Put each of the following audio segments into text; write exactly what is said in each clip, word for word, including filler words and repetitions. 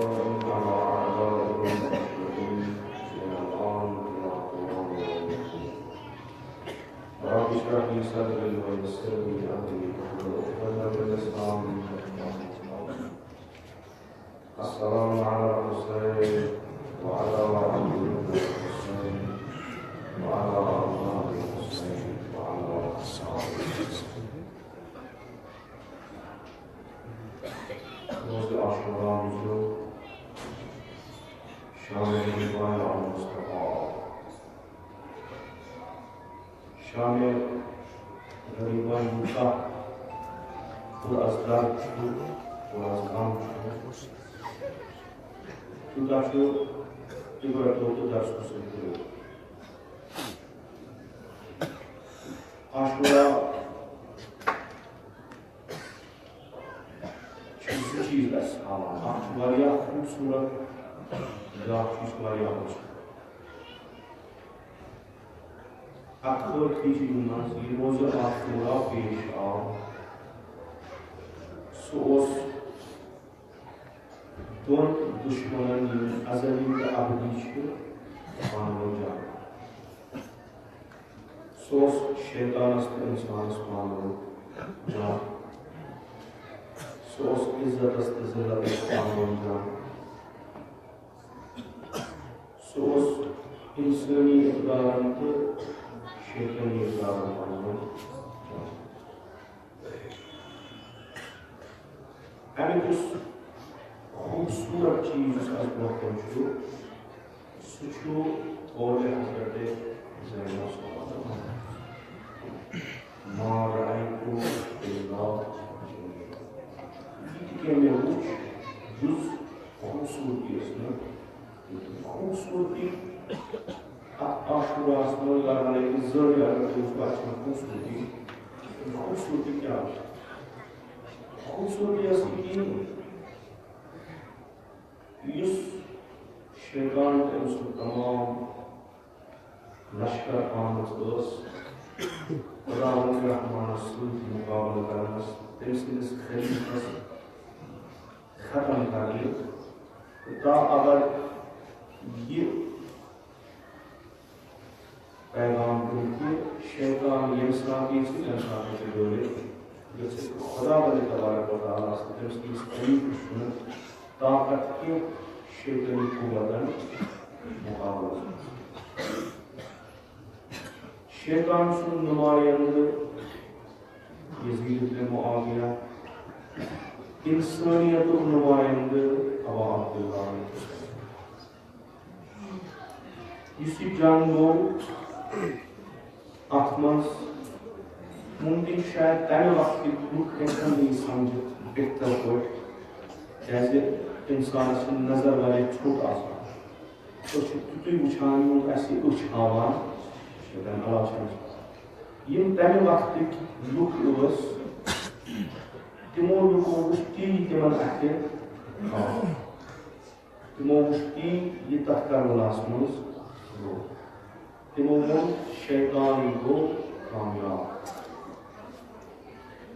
على أعدائهم أجمعين. من الآن إلى قيام يوم الدين. رب اشرح لي صدري ويسر لي أمري واحلل عقدة من لساني يفقهوا قولي. السلام على الحسين وعلى أهل الحسين وعلى أولاد الحسين وعلى أصحاب الحسين. روز عاشورا شام غریبان المصطفیٰ. شام غریبان یوٗتاہ پر از درد چھُ، پر از غم چھُ، تیوٗتاہ چھُ عبرتو تہٕ درسو سۭتۍ بھرپوٗر۔ عاشورا چھِ زٕ چیٖز اَسہِ ہاوان۔ اَکھ چھُ واریاہ خوٗبصوٗرت، بیٛاکھ چیٖز چھُ واریاہ اوٚژھ۔ اَتھ ٲخری چیٖزَن منٛز یہِ روزٕ عاشورا پیش آو، سُہ اوس دۄن دُشمَنَن، یِم ازلی تہٕ ابدی چھِ پانہٕ ؤنۍ جنگ۔ سُہ اوس شیطانس تہٕ انسانس پانہٕ ؤنۍ جنگ۔ سُہ اوس عزتس تہٕ ذلتس پانہٕ ؤنۍ جنگ۔ سُہ اوس انسٲنی اقدارن تہٕ شیطٲنی اقدارن پانہٕ ؤنۍ جنگ۔ اَمیُک یُس خوٗبصوٗرت چیٖز یُس اَسہِ برٛونٛہہ کَنہِ چھُ، سُہ چھُ قولِ حضرت زینب صلی اللہ علیہ وسلم، "ما رأيت إلا جميلا۔" یہِ تہِ کینٛہہ مےٚ وُچھ، یُس خوٗبصوٗرتی ٲس نہٕ، خوٗبصوٗرتی اَتھ عاشوراہَس منٛز لگان أکِس زٲویہِ اگر تُہۍ وٕچھِو، اَتھ چھِ خوٗبصوٗرتی۔ خوٗبصوٗرتی کیٛاہ چھِ؟ خوٗبصوٗرتی ٲس یہِ کہِ یُس شیطان تہٕ أمۍ سُنٛد تمام لشکر آمٕژ ٲس خداوند رحمانس سۭتۍ مُقابلہٕ کرنس، تٔمۍ سٕنٛدِس خلیفس ختم کرنہِ۔ تہٕ تا ابد یہِ پیغام دیُن کہِ شیطان ییٚمہِ ساتہٕ ییٚژھِ، تَمہِ ساتہٕ ہیٚکہِ ڈٲلِتھ گٔژھِتھ۔ خداوند تبارک و تعالیٰ ہس تہٕ تٔمۍ سٕنٛدِس خلیفس چھُنہٕ طاقت کینٛہہ شیطٲنی قوتن مُقابلس منٛز۔ شیطان سُنٛد نمایندٕ یزید ابن معاویہ، انسانیتُک نمایندٕ ابا عبداللہ۔ یُس یہِ جنگ گوٚو، اتھ منٛز ممکن شاید تمہِ وقتٕکۍ لُکھ ہیٚکن نہٕ یہِ سمجھِتھ بہتر پٲٹھۍ، کیازِ انسانس چھِ نظر واریاہ ژھوٚٹ آسان۔ أسۍ چھِ تیُتُے وٕچھان، یوٗت اَسہِ أچھ ہاوان چھِ۔ تَمہِ علاوٕ چھِنہٕ أسۍ وٕچھان۔ یِم تَمہِ وقتٕکۍ لُکھ ٲسۍ، تِمو لُکو وٕچھ تی تِمن اَتھِ ہاوان۔ تِمو وٕچھ تی یہِ تَتھ کربلاہَس منٛز گوٚو۔ تِمو ووٚن، "شیطان گوٚو کامیاب۔"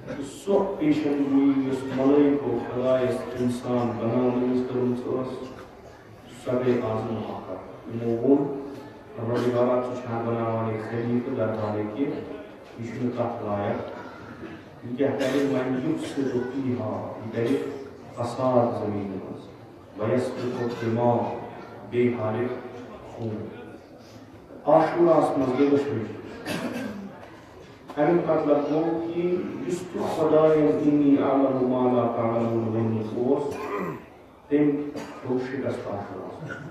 تہٕ سۄ پیشن گویی یۄس ملٲیکو خدایس انسان بناونہٕ وِزِ کٔرمٕژ ٲس، سۄ گٔے آز محقق۔ یِمو ووٚن، "رۄبِ والا، ژٕ چھُکھ بناوان یہِ خلیفہٕ، دربارٕے کہِ یہِ چھُنہٕ تتھ لایق۔ یہِ کیٛاہ کرِ؟ وۄنۍ یُس سُہ فیہا، یہِ کرِ فساد زمینہِ منٛز۔ ویسفک الدماء، بیٚیہِ ہارِ خوٗن۔" عاشوراہس منٛز گٔے دۄشوٕے چیٖز۔ اَمیُک مطلب گوٚو کہِ یُس تہِ خداین "انی اعلم ما لا تعلمون" ووٚنمُت اوس، تٔمۍ ہیوٚو شکست عاشوراہس منٛز۔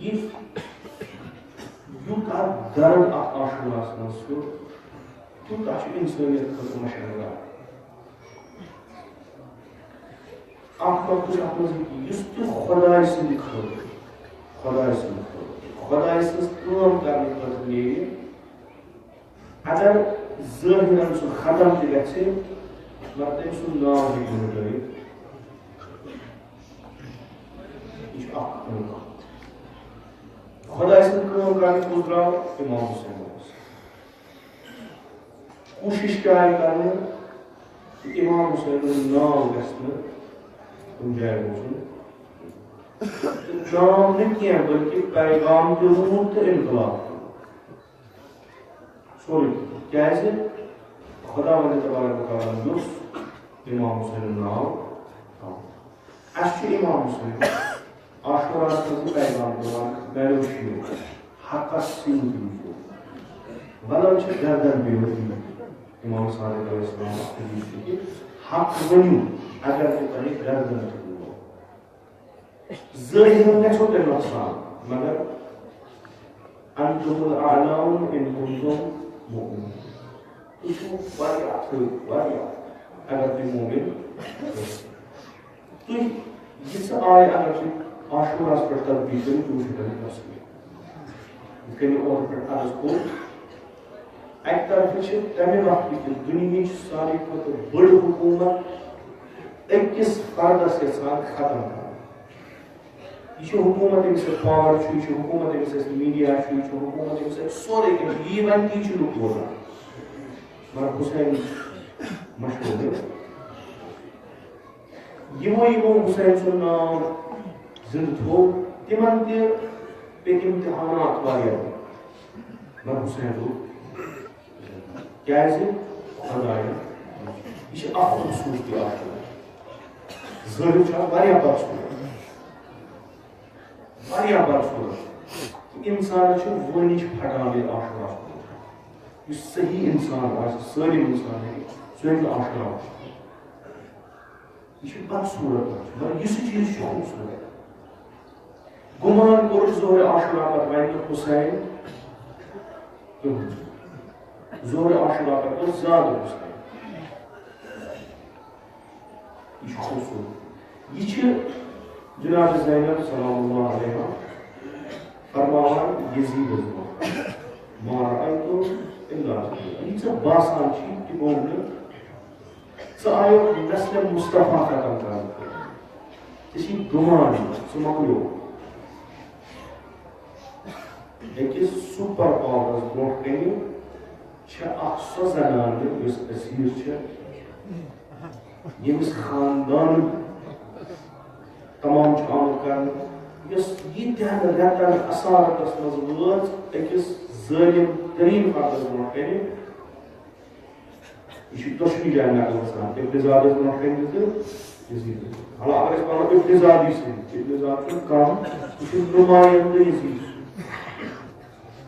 یہِ یوٗتاہ درد اَتھ عاشوراہس منٛز چھُ، تیوٗتاہ چھُ اِنسٲنیت خٲطرٕ مشہوٗر۔ اکھ وقت چھُ اَتھ منٛز یہِ کہِ یُس تہِ خۄداے سٕنٛدِ خٲطرٕ، خۄداے سٕنٛدِ خٲطرٕ، خۄداے سٕنٛز کٲم کرنہٕ خٲطرٕ نیرِ، اگر ظٲہِرَن سُہ ختم تہِ گژھِ، مگر تٔمۍ سُنٛد ناو ہیٚکہِ نہٕ مِٹٲوِتھ۔ یہِ چھُ اکھ کٲم۔ خۄداے سٕنٛز کٲم کرنہٕ کُس درٛاو؟ اِمام حُسین اوس۔ کوٗشِش کیٛاہ آیہِ کرنہٕ؟ تہٕ اِمام حُسینُن ناو گژھِ نہٕ کُنہِ جایہِ روزُن۔ تہٕ نام نہٕ کینٛہہ، بلکہِ پیغام تہِ روٗد تہٕ انقلاب تہِ۔ سورُے۔ کیٛازِ؟ خۄداوندِ تبارک و تعالیٰ ہن دیُت امام حسینُن ناو تھاوُن۔ اَسہِ چھُ امام حسین عاشوراہس منٛز یہِ پیغام دِوان، میانیو شِیو، حقس سۭتۍ روٗزِو۔ ولو چھِ گردن پیٚیو دِنۍ۔ امام صادق علیہ السلام اکھ حدیث چھُ کہِ حق ؤنِو، اگر تہِ تۄہہِ گردن تہِ پیٚیو۔ ظٲہِرَن گژھو تۄہہِ نۄقصان، مگر انتم الاعلون ان کنتم مؤمنین۔ تُہۍ چھِو واریاہ تھٔدۍ، واریاہ، اگر تُہۍ مومن ٲسِو۔ تُہۍ یِژھٕ آیہِ اگر تُہۍ عاشوراہَس پٮ۪ٹھ ترقی کٔرِو، تُہۍ وٕچھِو تَمیُک نۄقصان۔ یِتھ کٔنۍ مےٚ اوترٕ پٮ۪ٹھ عرض کوٚر، اَکہِ طرفہٕ چھِ تَمہِ وقتہٕ کہِ دُنیہٕچ ساروی کھۄتہٕ بٔڑ حکوٗمت أکِس فردس یژھان ختم کرٕنۍ۔ یہِ چھِ حکوٗمت، ییٚمِس اَتہِ پاور چھُ، یہِ چھِ حکوٗمت، ییٚمِس اَتہِ میٖڈیا چھُ، یہِ چھِ حکوٗمت، ییٚمِس اَتہِ سورُے کینٛہہ چھُ، یی وَنہِ تی چھِ لُکھ بوزان۔ مگر حسین مشہوٗر گوٚو۔ یِمو یِمو حسین سُنٛد ناو زِندٕ تھوٚو، تِمن تہِ پیٚیہِ اِمتِحانات واریاہ۔ مگر حسین روٗد۔ کیٛازِ؟ خۄدایَن۔ یہِ چھِ اَکھ خوٗبصوٗرتی اَکھ۔ ظٲہِر چھُ اَتھ واریاہ بدصوٗرت۔ واریاہ بدصوٗرت۔ اِنسانَس چھُ وٲنِج پھٹان ییٚلہِ عاشوراہَس پٮ۪ٹھ۔ یُس صحیح اِنسان آسہِ، سٲلِم اِنسان ہیٚکہِ، سُہ ہیٚکہِ نہٕ عاشوراہَس پٮ۪ٹھ۔ یہِ چھُ بدصوٗرت، مگر یُس یہِ چیٖز چھُ خوٗبصوٗرت۔ گُمان کوٚر ظہرِ عاشورا پتہٕ وَنہِ نہٕ حسین کِہیٖنۍ۔ ظہرِ عاشورا پتہٕ کوٚر زیادٕ حسین۔ یہِ چھُ خوٗبصوٗرت۔ یہِ چھِ جناب زینب سلام اللہ علیہا فرماوان یزیدس برونٛہہ، "ما رأیت الا جمیلا"۔ یہِ ژےٚ باسان چھُ، تہِ گوٚو نہٕ۔ ژٕ آیوکھ نسلِ مصطفیٰ ختم کرنہٕ خٲطرٕ۔ ژےٚ چھی گُمان، ژٕ مۄکلیوکھ۔ أکِس سپر پاورس برونٛہہ کنہِ چھےٚ اکھ سۄ زنانہٕ یۄس اسیر چھےٚ، ییٚمِس خاندانُک تمام چھُ آمُت کرنہٕ، یۄس ییٖتہن رٮ۪تن اسارتس منٛز وٲژ أکِس ظٲلم تریٖن فردس برونٛہہ کنہِ۔ یہِ چھُ دۄشوٕے جایہِ نقل گژھان، ابن زیادس برونٛہہ کنہِ تہِ تہٕ یزیٖدس۔ حالانکہ اگر أسۍ پنُن ابن زیادٕے سۭتۍ، ابن زیاد چھُنہٕ کم، یہِ چھُ نمایندٕ یزیٖد۔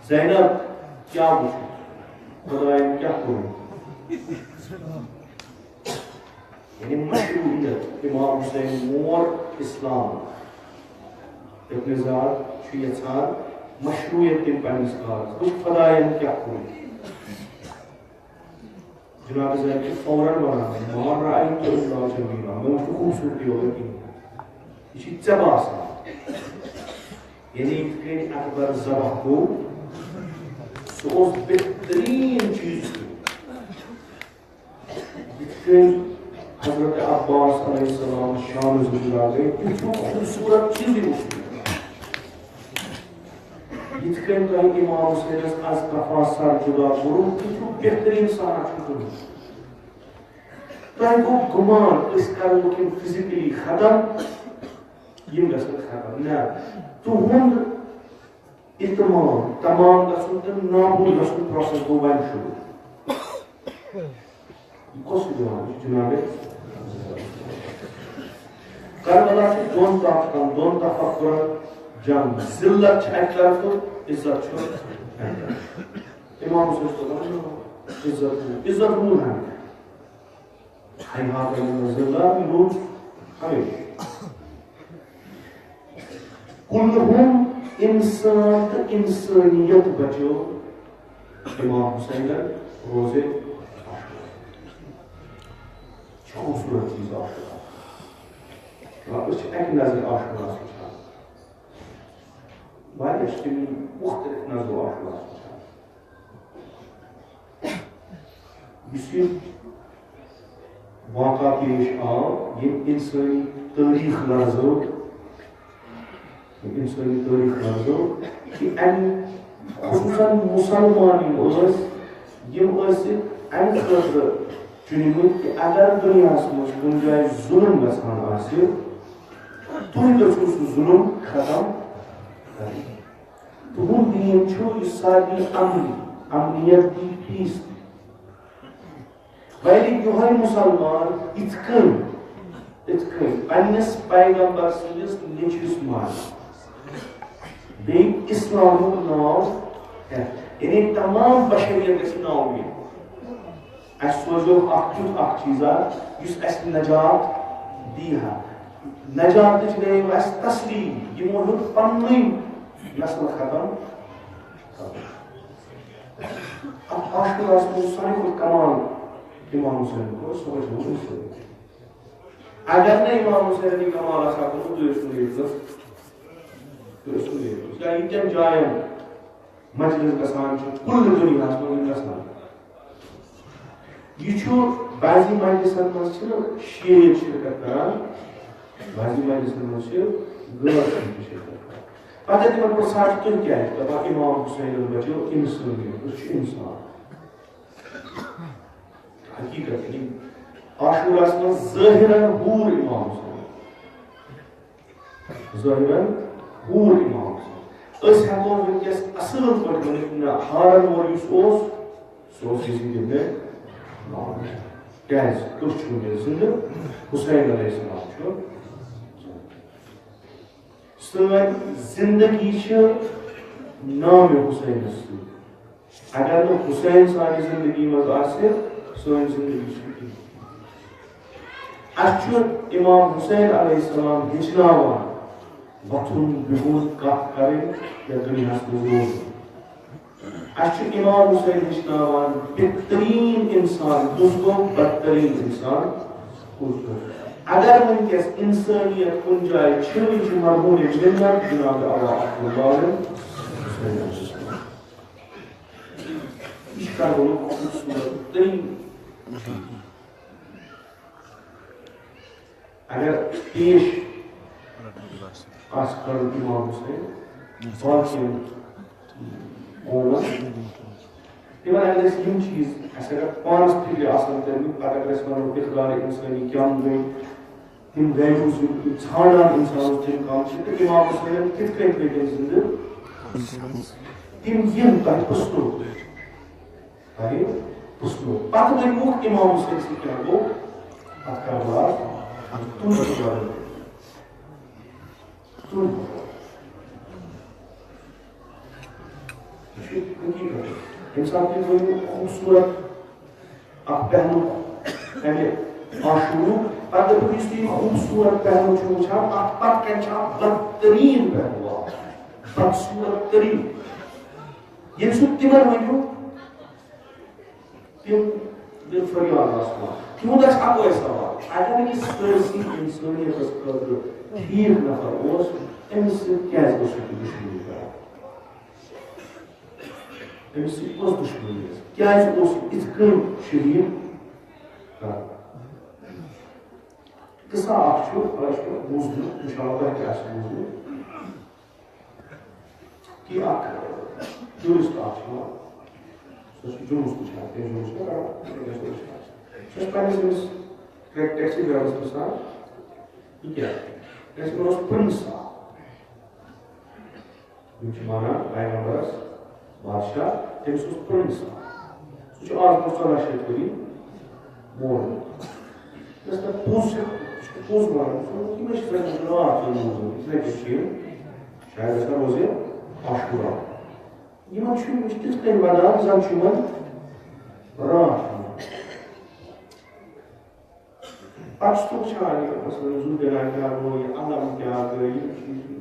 زینب کیٛاہ وٕچھُن؟ خۄدایَن کیٛاہ کوٚرُن؟ یعنی مشروعیت، امام حسین مور اسلام۔ ابن زیاد چھُ یژھان مشروعیت دِنۍ پننِس کارس۔ وٕچھ خۄدایَن کیٛاہ کوٚرُن۔ جناب زینب چھِ فوراً وَنان، "ما رأیت الا جمیلا"، مےٚ وٕچھ نہٕ خوٗبصوٗرتی یوت کِہیٖنۍ۔ یہِ چھِ ژےٚ باسان۔ یعنی یِتھ کٔنۍ اکبر ذبح گوٚو، سُہ اوس بہتریٖن چیٖز۔ یِتھ کٔنۍ حضرت عباس علیہ السلام شانہٕ زٕ جُدا گٔے، تیُتھ ہیوٗ خوٗبصوٗرت چیٖزٕے اوس نہٕ۔ یِتھ کٔنۍ تۄہہِ امام حسینس از قفا سر جدا کوٚروٕ، تیُتھ ہیوٗ بہتریٖن سہارا چھُنہٕ کٕہٕنۍ۔ تۄہہِ گوٚو گُمان، أسۍ کرو وٕنکیٚن physically ختم، یِم گژھن ختم۔ نہ، تُہُنٛد اتمام، تمام گژھُن تہٕ نابود گژھُن process گوٚو وۄنۍ شروع۔ یہِ کۄس دِوان چھُ جناب؟ کربلا چھِ دۄن طاقتن، دۄن تفکرن جنگ۔ ذلت چھِ اکہِ طرفہٕ، عزت چھُ اکہِ طرفہٕ۔ امام حسین چھُ دپان، عزت، عزت روٗد ہمیشہِ۔ حیات من ذلت، یہِ روٗد ہمیشہِ۔ کُلہُم انسان تہٕ انسٲنیت بچٲو امام حسینن روزِ عاشورا۔ چھُ خوٗبصوٗرت چیٖز عاشورا۔ مطلب، أسۍ چھِ اَکہِ نظرِ عاشوراہَس وٕچھان۔ واریاہ چھِ تِم مُختٔلِف نظرو عاشوراہَس وٕچھان۔ یُس یہِ واقعہ پیش آو، ییٚمۍ اِنسٲنی تٲریٖخ لرزٲو، ییٚمۍ اِنسٲنی تٲریٖخ لرزٲو، کہِ اَمہِ خصوٗصاً مُسلمان یِم ٲسۍ، یِم ٲسۍ اَمہِ خٲطرٕ چُنمٕتۍ کہِ اگر دُنیاہَس منٛز کُنہِ جایہِ ظُلم گژھان آسہِ، تُہۍ گٔژھِو سُہ ظُلُم ختم کَرٕنۍ۔ تُہُنٛد دیٖن چھُ یہِ سارنٕے امنی، امنیت دی، پیس دی۔ وۄنۍ یِہوٚے مُسلمان یِتھ کٔنۍ، یِتھ کٔنۍ پنٛنِس پیغمبر سٕنٛدِس نیٚچوِس مانہِ، بیٚیہِ اِسلامُک ناو ہٮ۪تھ، یعنی تمام بشریت گژھِ نااُمید۔ اَسہِ سوزیو اکھ تیُتھ اکھ چیٖزا یُس اَسہِ نجات دی ہا۔ نجاتٕچ گٔیو اَسہِ تسلی، یِمو ہیوٚت پننُے نسل ختم کرُن۔ اتھ عاشوراہس منٛز ساروی کھۄتہٕ کمال امام حسین کوٚر، سُہ گژھِ وۄنۍ أمۍ سۭتۍ۔ اگر نہٕ امام حسینن یہِ کمال آسہِ ہا کوٚرمُت، تُہۍ ٲسِو نہٕ ییٚتہِ نس، تُہۍ ٲسِو نہٕ ییٚتہِ نس۔ یا ییٚتٮ۪ن جاین مجلس گژھان چھُ، کُلہِ دُنیاہس منٛز یِم گژھان۔ یہِ چھُ، بعضی مجلسن منٛز چھِنہٕ شیعہ ییٚتہِ شرکت کران، بعضی مجلسن منٛز چھِ غٲر شیعہ تہِ شرکت کران۔ پتہٕ ییٚلہِ تِمن پرژھان چھِ، "تُہۍ کیٛازِ؟" دپان، "امام حسینن بچٲو انسٲنیت، أسۍ چھِ انسان۔" حقیقت یعنی عاشوراہس منٛز ظٲہرن ہوٗر امام حسین۔ ظٲہرن ہوٗر امام حسین۔ أسۍ ہٮ۪کو وٕنکیٚس اصٕل پٲٹھۍ ؤنِتھ، نہ، ہارن وول یُس اوس، سُہ اوس یزید ابن معاویہ۔ کیٛازِ؟ کُس چھُ وٕنکیٚس زِندٕ؟ حسین علیہ السلام چھُ۔ سٲنۍ زندگی چھِ نام حسینس سۭتۍ۔ اگر نہٕ حسین سانہِ زندگی منٛز آسہِ، سٲنۍ زندگی چھِ کِہیٖنۍ۔ اَسہِ چھُ امام حسین علیہ السلام ہیٚچھناوان وۄتھُن، بِہُن، کَتھ کَرٕنۍ یا دُنیاہَس منٛز روزُن۔ اَسہِ چھُ امام حسین ہیٚچھناوان بہتریٖن اِنسان کُس گوٚو، بدتریٖن اِنسان کُس گوٚو۔ اگر وٕنکیٚس اِنسٲنیت کُنہِ جایہِ چھِ، یہِ چھِ مرحوم مِلت جناب آقا عبداللہ حسین۔ یہِ چھُ کربلُک خوٗبصوٗرت تریٖن۔ اگر پیش آسہِ کرُن امام حسین باقین قومن، تِمن اگر أسۍ یِم چیٖز، اَسہِ اگر پانس فِکرِ آسن کٔرمٕتۍ، پتہٕ اگر أسۍ ونو اقدار انسٲنی کیٛاہ گوٚو، تِم ویلیوز یِم ژھانڈان اِنسانس تِم کم چھِ، تہٕ امام حسینن کِتھ کٔنۍ کٔرۍ تِم زِندٕ؟ تِم یِم تۄہہِ پرٛژھنو، تۄہہِ پرٛژھنو۔ پتہٕ ؤنۍمُکھ امام حسین سۭتۍ کیٛاہ گوٚو؟ اتھ کربلاہس، اتھ تُل تُل۔ یہِ چھُ حقیٖقت۔ ییٚمہِ ساتہٕ تُہۍ ؤنِو خوٗبصوٗرت اکھ پہلو امہِ عاشوٗرُک، پتہٕ دٔپِو، یُس تُہۍ یہِ خوٗبصوٗرت پہلو چھِو وٕچھان، اتھ پتہٕ کنہِ چھُ اکھ بدتریٖن پہلو اکھ، بدصوٗرت تریٖن۔ ییٚمہِ سۭتۍ تِمن ؤنِو، تِم ییٚلہِ فریاد آسہٕ کران، تِہُنٛد آسہِ اَکوے سوال، اگر یہِ سٲرسٕے اِنسٲنیتَس خٲطرٕ ٹھیٖک نفر اوس، أمِس سۭتۍ کیٛازِ اوس یہِ دُشمنی کران؟ أمِس سۭتۍ کۄس دُشمنی ٲس؟ کیٛازِ اوس یہِ یِتھ کٔنۍ شہیٖد کران؟ قصہ اکھ چھُ، تۄہہِ چھُ بوٗزمُت، اِنشاءاللہ تۄہہِ تہِ آسہِ بوٗزمُت۔ کہِ اکھ ٹوٗرسٹ اکھ چھُ یِوان، سُہ چھُ جلوٗس وٕچھان، تٔمۍ جلوٗس چھُ کران، تٔمۍ جلوٗس چھُ کران۔ سُہ چھُ پننِس أمِس ٹیک-، ٹیکسی ڈرایورَس پرٛژھان، "یہِ کیٛاہ؟" ٹیکسی ڈرایور اوس پرنس اکھ۔ یِم چھِ مانان پیغمبرس بادشاہ، تٔمِس اوس پرنس اکھ۔ سُہ چھُ آز برونٛہہ ژۄداہ شیٚتھ ؤری مورمُت۔ یۄس تَتھ پوٚز چھِ، سُہ چھُ پوٚز وَنان، سُہ ووٚن، یِمَے چھِ زَن راتھ یِم موٗدمٕتۍ، یِتھَے کٔنۍ چھِ یِم شاید گژھان روزِ عاشورا۔ یِمَن چھُ، یِم چھِ تِتھ کٔنۍ وَدان، زَن چھُ یِمَن راتھ یِوان۔ پَتہٕ چھُس بہٕ وٕچھان، یہِ مثلاً زُو دِنان کیٛاہ گوٚو، یہِ علم کیٛاہ گٔے، یِم چیٖز۔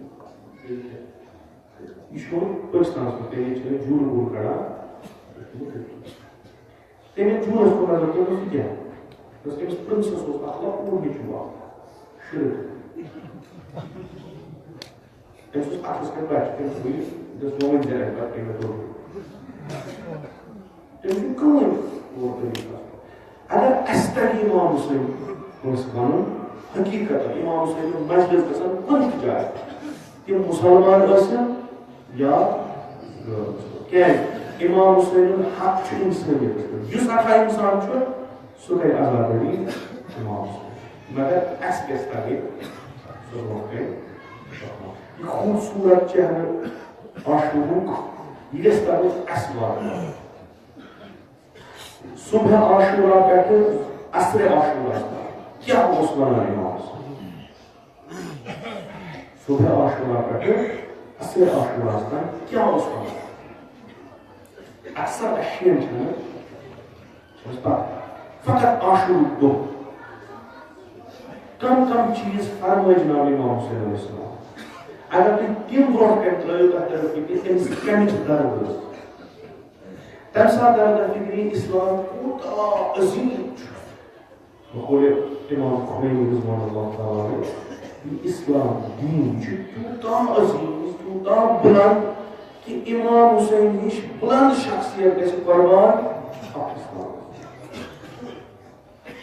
یہِ چھُ پٲکِستانَس منٛز، ییٚتہِ چھِ أسۍ جوٗلہٕ ووٗلہٕ کَڑان۔ تٔمۍ ییٚلہِ جوٗلَس کُن نظر کٔر، دوٚپُن، "یہِ کیٛاہ؟" دوٚپُس، "أمِس پرنسس اوس اکھ لۄکُٹ نیٚچوٗ اکھ، شُرۍ۔" أمِس اوس اَتھَس کٮ۪تھ بَچہِ، تٔمۍ تھوٚو یہِ، دوٚپُس، "وۄنۍ ؤنۍ زِ اَمہِ پَتہٕ کٔمۍ مےٚ دوٚپ؟" تٔمِس چھُ کٕہٕنۍ اور طریٖقہٕ آسان۔ اگر اَسہِ تَگہِ امام حسین کٲنٛسہِ وَنُن، حقیٖقتاً امام حسین مجلس گژھن کُنہِ تہِ جایہِ، تِم مُسلمان ٲسِن یا غٲر مُسلمان۔ کیٛازِ؟ امام حسینُن حق چھُ اِنسٲنیتَس پٮ۪ٹھ۔ یُس ہسا اِنسان چھُ، سُہ کرِ عزادٲری امام حسین۔ مگر اَسہِ گژھِ تَگٕنۍ برونٛہہ کَنہِ۔ یہِ خوٗبصوٗرت چہرٕ عاشوٗرُک، یہِ گژھِ تَرُن اَسہِ واتناونہٕ۔ صبح عاشورہ پٮ۪ٹھٕ عصرِ عاشورہ تام کیٛاہ اوس وَنان اِمام حُسین؟ صبح عاشورہ پٮ۪ٹھٕ عصرِ عاشورہ تام کیٛاہ اوس وَنان؟ اکثر اَسہِ شیٖن چھُنہٕ، چھِ اَسہِ پَتہ۔ فقط عاشورُک دۄہ کم کم چیٖز فرمٲے جناب اِمام حُسین علیہ السلام۔ اگر تُہۍ تِم برونٛہہ کَنہِ ترٛٲیِو، تۄہہِ تَرِ فِکرِ أمِس کَمِچ درد ٲس۔ تَمہِ ساتہٕ تَرِ تۄہہِ فِکرِ اِسلام کوٗتاہ عظیٖم چھُ۔ وقول امام خمینی رضوان اللہ تعالیٰ علیہ، یہِ اسلام دین چھُ تیوٗتاہ عظیٖم، تیوٗتاہ بُلند کہِ امام حسین ہِش بُلند شخصیت گژھِ قربان اکھ اسلام۔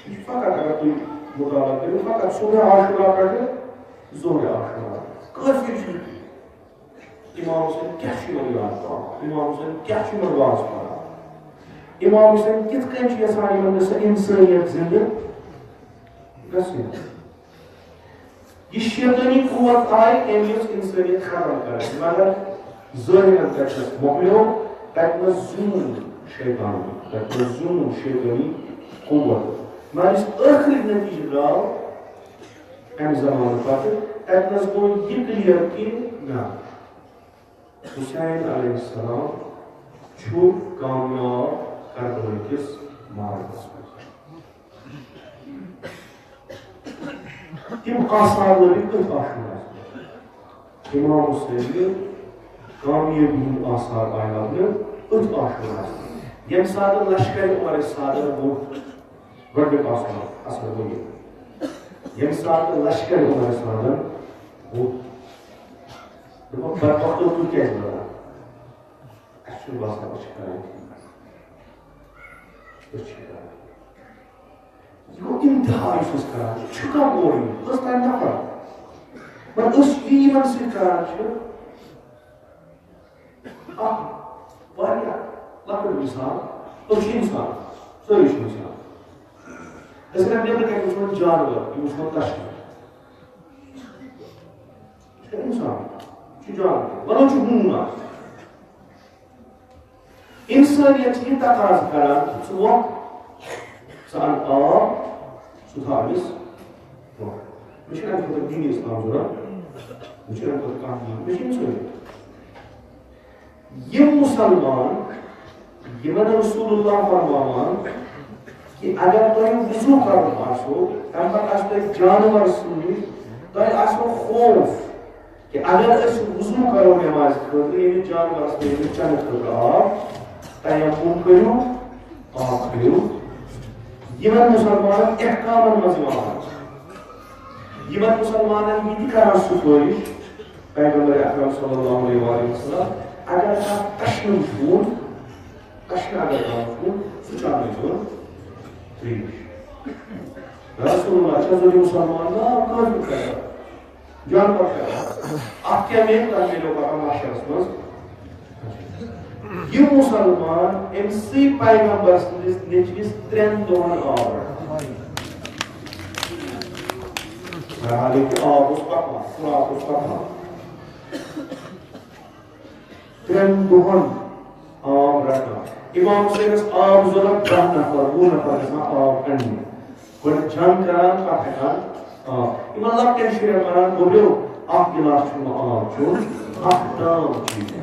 یہِ فقط اگر تُہۍ مطالعہ کٔرِو، فقط صبح عاشورہ پٮ۪ٹھٕ ظہرِ عاشورہ، کٲفی چھُ یہِ۔ امام حسین کیٛاہ چھُ یِمن یاد پاوان؟ امام حسین کیٛاہ چھُ یِمن واز پَران؟ امام حسین کِتھ کٔنۍ چھُ یَژھان یِمن گٔژھ انسٲنیت زِندٕ گژھٕنۍ؟ یہِ شیطٲنی قوت آیہِ، أمۍ یٔژھ انسٲنیت ختم کرٕنۍ، مگر ظٲہِرن تَتہِ نَس مۄکلیو، تَتہِ نَس زیوٗن شیطان، تَتہِ نَس زیوٗن شیطٲنی قوت۔ مگر یُس ٲخری نتیٖجہٕ درٛاو، اَمہِ زمانہٕ پتہٕ، تَتہِ نَس گوٚو یہِ clear کہِ نہ، حسین علیہ السلام چھُ کامیاب کربلہٕ کِس معرکس منٛز۔ تِم آثار لٔبِتھ تٔتھۍ عاشورہ۔ امام حسین کامیٲبی ہٕنٛدۍ آثار آیہِ لبنہٕ أتھۍ عاشورہ۔ ییٚمہِ ساتہٕ لشکر عمر سعدن ووٚتھ گۄڈٕنیُک آثار، اثر گوٚو یہِ۔ ییٚمہِ ساتہٕ لشکر عمر سعدن ووٚتھ، دوٚپُکھ، "بدبختو، تُہۍ کیٛازِ لڑان؟ اَسہِ چھُنہٕ باسان أسۍ چھِ کران ٹھیٖک۔ أسۍ چھِ کران ٹھیٖک۔" یہِ گوٚو انتہا یُس أسۍ کران چھِ۔ چھُ کانٛہہ اورٕ یور؟ کٔژ تام نفر؟ مگر أسۍ یہِ یِمن سۭتۍ کران چھِ، اکھ واریاہ لۄکٕٹ مثال، أسۍ چھِ انسان، سٲری چھِ انسان۔ أسۍ اگر نیٚبرٕ کنہِ وٕچھون جانور، یِم وٕچھون کشمیر، یہِ چھُ انسان، یہِ چھُ جانور، وَنو چھُ ہوٗن اکھ۔ انسٲنیت چھِ یہِ تقاضہٕ کران، ژٕ وۄتھ، ژٕ اَن آب، ژٕ تھاو أمِس برونٛہہ۔ مےٚ چھُنہٕ اَمہِ خٲطرٕ دینِ اسلام ضروٗرت، مےٚ چھُنہٕ اَمہِ خٲطرٕ کانٛہہ دین، مےٚ چھُ انسٲنیت۔ یِم مُسلمان، یِمن رسول اللہ فرماوان کہِ اگر تۄہہِ وضو کرُن آسو، تَمہِ پتہٕ آسہِ تۄہہِ جانور سۭتۍ، تۄہہِ آسیو خوف کہِ اگر أسۍ وضو کرو نمازِ خٲطرٕ، ییٚمِس جانورس تہٕ ییٚمِس چنہٕ خٲطرٕ آب، تیمم کٔرِو، آب کٔرِو۔ یِمن مُسلمانن احکامن منٛز یِوان، یِمن مُسلمانن یہِ تہِ کران سفٲرِش، پیغمبر اکرم صلی اللہ علیہ وآلہ وسلم، اگر کانٛہہ تشنہٕ چھُ، تشنہٕ اگر کانٛہہ چھُ، سُہ چاونٲوِزیون ترٛیش۔ رسول اللہ چھا ضروٗری مُسلمان؟ نہ، کٲفِر کران۔ جانور کران۔ اتھ کیٛاہ میلہِ؟ تۄہہِ میلیو پگاہ محشرس منٛز۔ یہِ مُسلمان، أمۍ سٕے پیغمبر سٕنٛدِس نیٚچوِس ترٛٮ۪ن دۄہن آب رٹان۔ بہرحال، ییٚتہِ آب اوس پکان، فُرات اوس پکان۔ ترٛٮ۪ن دۄہن آب رٹان۔ امام حسینس آب ضروٗرت، دَہ نفر، وُہ نفر گژھان آب اننہِ۔ گۄڈٕ جنگ کران، پتہٕ ہٮ۪کان آب۔ یِمن لۄکٹٮ۪ن شُرٮ۪ن ونان، گوٚبریو، اکھ گلاس چھُنہٕ آب چیوٚن، اکھ تام چیٚیِو۔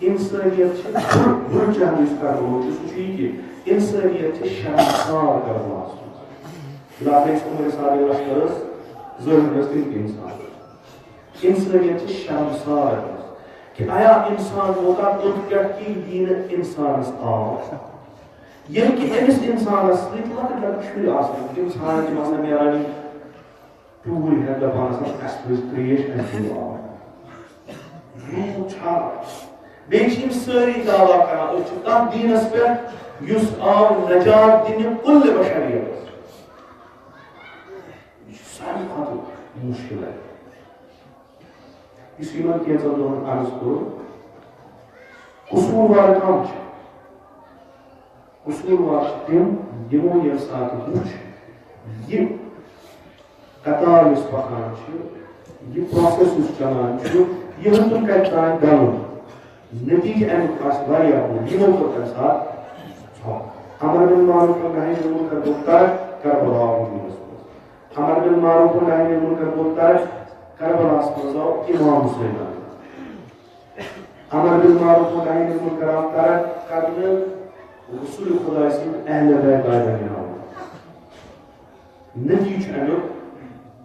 انسٲنیت چھِ بُرٕ، بُرٕ چاہے یُس کرنہٕ چھُ، سُہ چھُ یہِ کہِ انسٲنیت چھِ شرمسار کرنہٕ آسمٕژ۔ خلاف عمر سعد لشکر ٲس، ظٲہر ٲس تِم تہِ انسان۔ انسٲنیت چھِ شرمسار کرنہٕ آسمٕژ۔ کہ آیا انسان ووتا توٚت پٮ۪ٹھ کہِ یہِ یی نہٕ انسانس آب؟ ییٚلہِ کہِ أمِس انسانس سۭتۍ لۄکٕٹۍ لۄکٕٹۍ شُرۍ آسان، تِم ژھانٛڈان، تِم آسان نیران یِم ٹوٗرۍ ہٮ۪تھ دَپان آسان، "اَسہِ پٔز ترٛیش، اَسہِ دِیِو آب۔" یوٗت چھا؟ بیٚیہِ چھِ یِم سٲری دعویٰ کران، أسۍ چھِ تَتھ دیٖنَس پٮ۪ٹھ یُس آو نجات دِنہِ کُلہِ بشریتَس۔ یہِ چھُ ساروی کھۄتہٕ مُشکِل اَتہِ۔ یُس یِمَن کینٛژَن دۄہَن عرض کوٚر، قصوٗروار کَم چھِ؟ قصوٗروار چھِ تِم، یِمو ییٚمہِ ساتہٕ وُچھ، یہِ قطار یُس پکان چھُ، یہِ پروسیس یُس چلان چھُ، یہِ ہیوٚتُن کَتہِ تام گَلُن۔ نتیجہٕ اَمیُک آسہِ واریاہ بوٚڑ۔ یِمو کوٚر تَمہِ ساتہٕ ژھۄپہٕ۔ امر بالمعروف و نہی عن المنکر گوٚو ترک کربلا وجوٗدَس منٛز۔ امر بالمعروف و نہی عن المنکر گوٚو ترک کربلاہَس منٛز آو امام حسین۔ امر بالمعروف و نہی عن المنکر آو ترک کرنہٕ رسول خدا سٕنٛدۍ اہل بیت آیہِ بناونہٕ۔ نتیجہٕ چھُ اَمیُک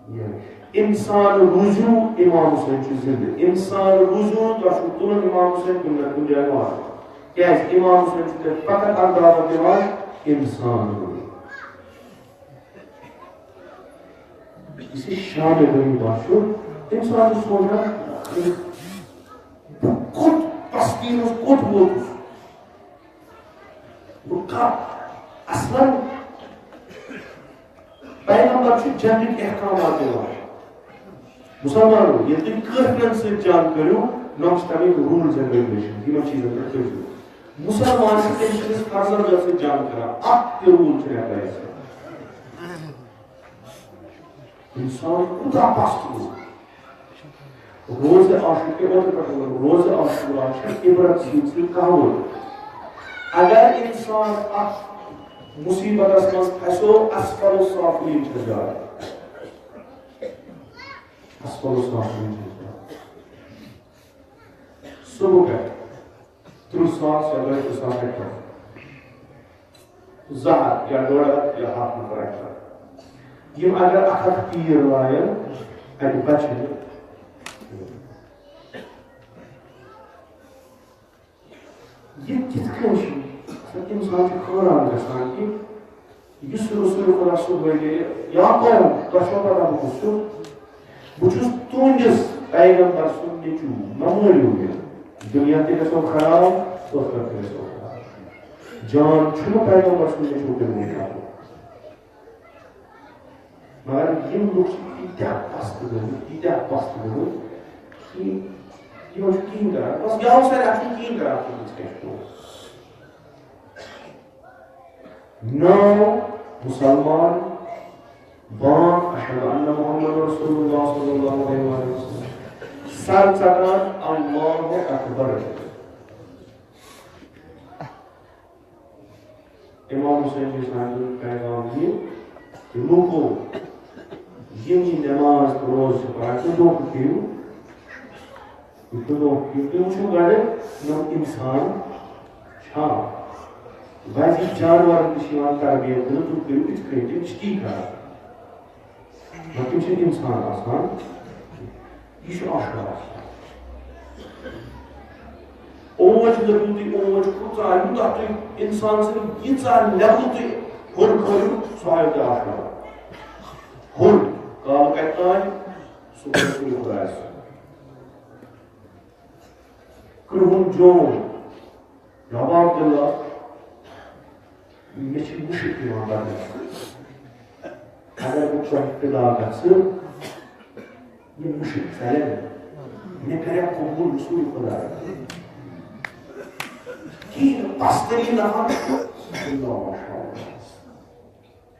یہِ۔ انسان روٗزِو، امام حسین چھُ زِندٕ۔ انسان روٗزِو، تۄہہِ چھُو تُلُن امام حسین کُنہِ نتہٕ کُنہِ جایہِ واتُن۔ کیٛازِ؟ امام حسین چھُ تۄہہِ فقط اَکھ دعوت دِوان، انسان روٗزِو۔ یُس یہِ شامِ غریبا چھُ، تٔمۍ سُنٛد چھُ سونٛچان، بہٕ کوٚت پستی منٛز کوٚت ووتُس؟ بہٕ کَتھ؟ اصلاً پیغمبر چھُ جنگٕکۍ احکامات دِوان۔ مُسلمانو، ییٚلہِ تُہۍ کٲفرن سۭتۍ جنگ کٔرِو، نۄم چھِ تَمِکۍ rules and regulations، یِمن چیٖزن پٮ۪ٹھ کٔرِو۔ مُسلمان چھِ تٔمۍ سٕنٛدِس فرزندس سۭتۍ جنگ کران، اکھ تہِ rule چھُنہٕ ہٮ۪کان أسۍ۔ انسان کوٗتاہ پست گوٚو۔ روزِ عاشورہ، اوترٕ پٮ۪ٹھ ووٚنُم، روزِ عاشورہ چھِ عبرت سۭتۍ سۭتۍ کہوت۔ اگر انسان اتھ مصیبتس منٛز پھسیو، اسفل السافلین چھِ جاے۔ اسفل السافلین چھِ جاے۔ صبح پٮ۪ٹھ تٕرٛہ ساس یا دۄیہِ تٕرٛہ ساس ہیٚکہِ پٔرِتھ۔ زٕ ہَتھ یا ڈۄڈ ہَتھ یا ہَتھ نفر ہیٚکہِ پٔرِتھ۔ یِم اگر اَکھ اَکھ تیٖر لایَن، اَتہِ بَچہِ نہٕ۔ یہِ کِتھ کٔنۍ چھُ؟ اِنسان چھُ حٲران گژھان کہِ یُس رسول خدا صُبحٲے گٔیہِ، یا قوم، تۄہہِ چھو پتہ بہٕ کُس چھُس؟ بہٕ چھُس تُہنٛدِس پیغمبر سُنٛد نیٚچوٗ، مہ مٲرِو مےٚ۔ دُنیا تہِ گژھو خراب، ٲخرت تہِ گژھو خراب۔ جان چھُنہٕ پیغمبر سُنٛد نیٚچوٗ کِنہٕ نیٚچوٗ۔ مگر یِم لُکھ چھِ تیٖتیٛاہ پستہٕ گٔمٕتۍ، تیٖتیٛاہ پستہٕ گٔمٕتۍ کہِ یِمن چھُ کِہیٖنۍ کران۔ بس یہِ آو سارے، اَتھ چھُنہٕ کِہیٖنۍ کران، اَتھ چھُنہٕ کینٛہہ۔ ناو مُسلمان، بانگ اشہد ان محمد رسول اللہ صلی اللہ علیہ وسلم، سر ژٹان اللہ اکبر۔ امام حسین چھُ سانہِ پیغام یہِ کہِ لوٗکو، یِم یہِ نماز تہٕ روزٕ چھِ پران، تِم دھوکہٕ کھیٚیِو۔ یہِ چھُ دھوکہٕ کھیٚیِو۔ تُہۍ وٕچھِو گۄڈٕ، یِم اِنسان چھا؟ بعضی جانوَرَن تہِ چھِ یِوان تربیت دِنہٕ، تُہۍ کٔرِو یِتھ کٔنۍ، تِم چھِ تی کران۔ مگر تِم چھِنہٕ اِنسان آسان۔ یہِ چھُ عاشورہ۔ اوج لٔگِو تُہۍ، اوج کۭژاہ، یوٗتاہ تُہۍ اِنسان سٕنٛدِ ییٖژاہ level تُہۍ ہیوٚر کھٲلِو، سُہ آیو تۄہہِ عاشورہ۔ ہیوٚر، کالہٕ کَتہِ تام؟ سُہ گوٚو خۄدایَس۔ کرٛہُن جوم، یا عبداللہ، مےٚ چھِ مُشِک یِوان بدنس۔ اگر بہٕ تۄہہِ فدا گژھٕ، یہِ مُشِک ژلہِ نہٕ۔ مےٚ کرِ قبول رسول خدا۔ کِہیٖنۍ نہٕ، پستری نفر۔ اللہ ماشاء اللہ۔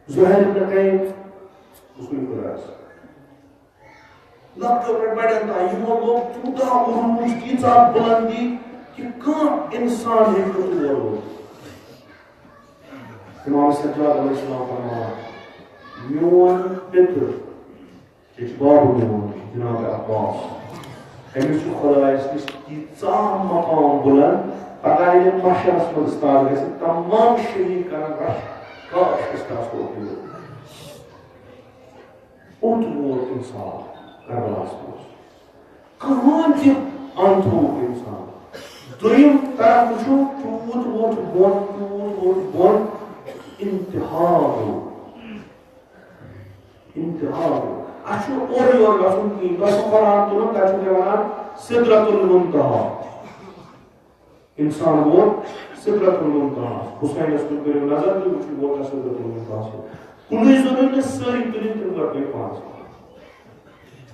زہیر ابن قیم، رسول خدا۔ لۄکٹیو پٮ۪ٹھ بڑٮ۪ن تام، یِمو لوٚب تیوٗتاہ عروج، تیٖژاہ بُلندی کہِ کانٛہہ اِنسان ہیٚکہِ نہٕ تور وٲتِتھ۔ امام سجاد علیہ السلام فرماوان، میون پِتُر، یہِ چھُ بابہٕ میون، جناب عباس، أمِس چھُ خۄدایَس نِش تیٖژاہ مقام بُلند، پگاہ ییٚلہِ محشرَس منٛز استاد گژھِ، تمام شہیٖد کرن رش، کاش أسۍ تہِ آسہو اوٚتُے۔ اوٚت ووت اِنسان کربلاہَس منٛز۔ کٕہٕنۍ تہِ اَن تھوٚوُکھ اِنسان۔ دوٚیِم طرف وٕچھو، تیوٗت ووت بۄن، تیوٗت ووت بۄن، انتہا گوٚو۔ انتہا گوٚو۔ اَسہِ چھُنہٕ اورٕ یورٕ گژھُن کِہیٖنۍ۔ تۄہہِ چھُو قرآن تُلُن، تَتہِ چھُو تۄہہِ وَنان سدرۃ المنتہا۔ اِنسان ووت سدرۃ المنتہاہَس۔ حسینَس کُن کٔرِو نظر تُہۍ وٕچھِو، ووت سدرۃ المنتہاہَس۔ کُنُے زوٚنُے نہٕ، سٲری تُلِتھ تِم گۄڈٕ گٔے پانَس۔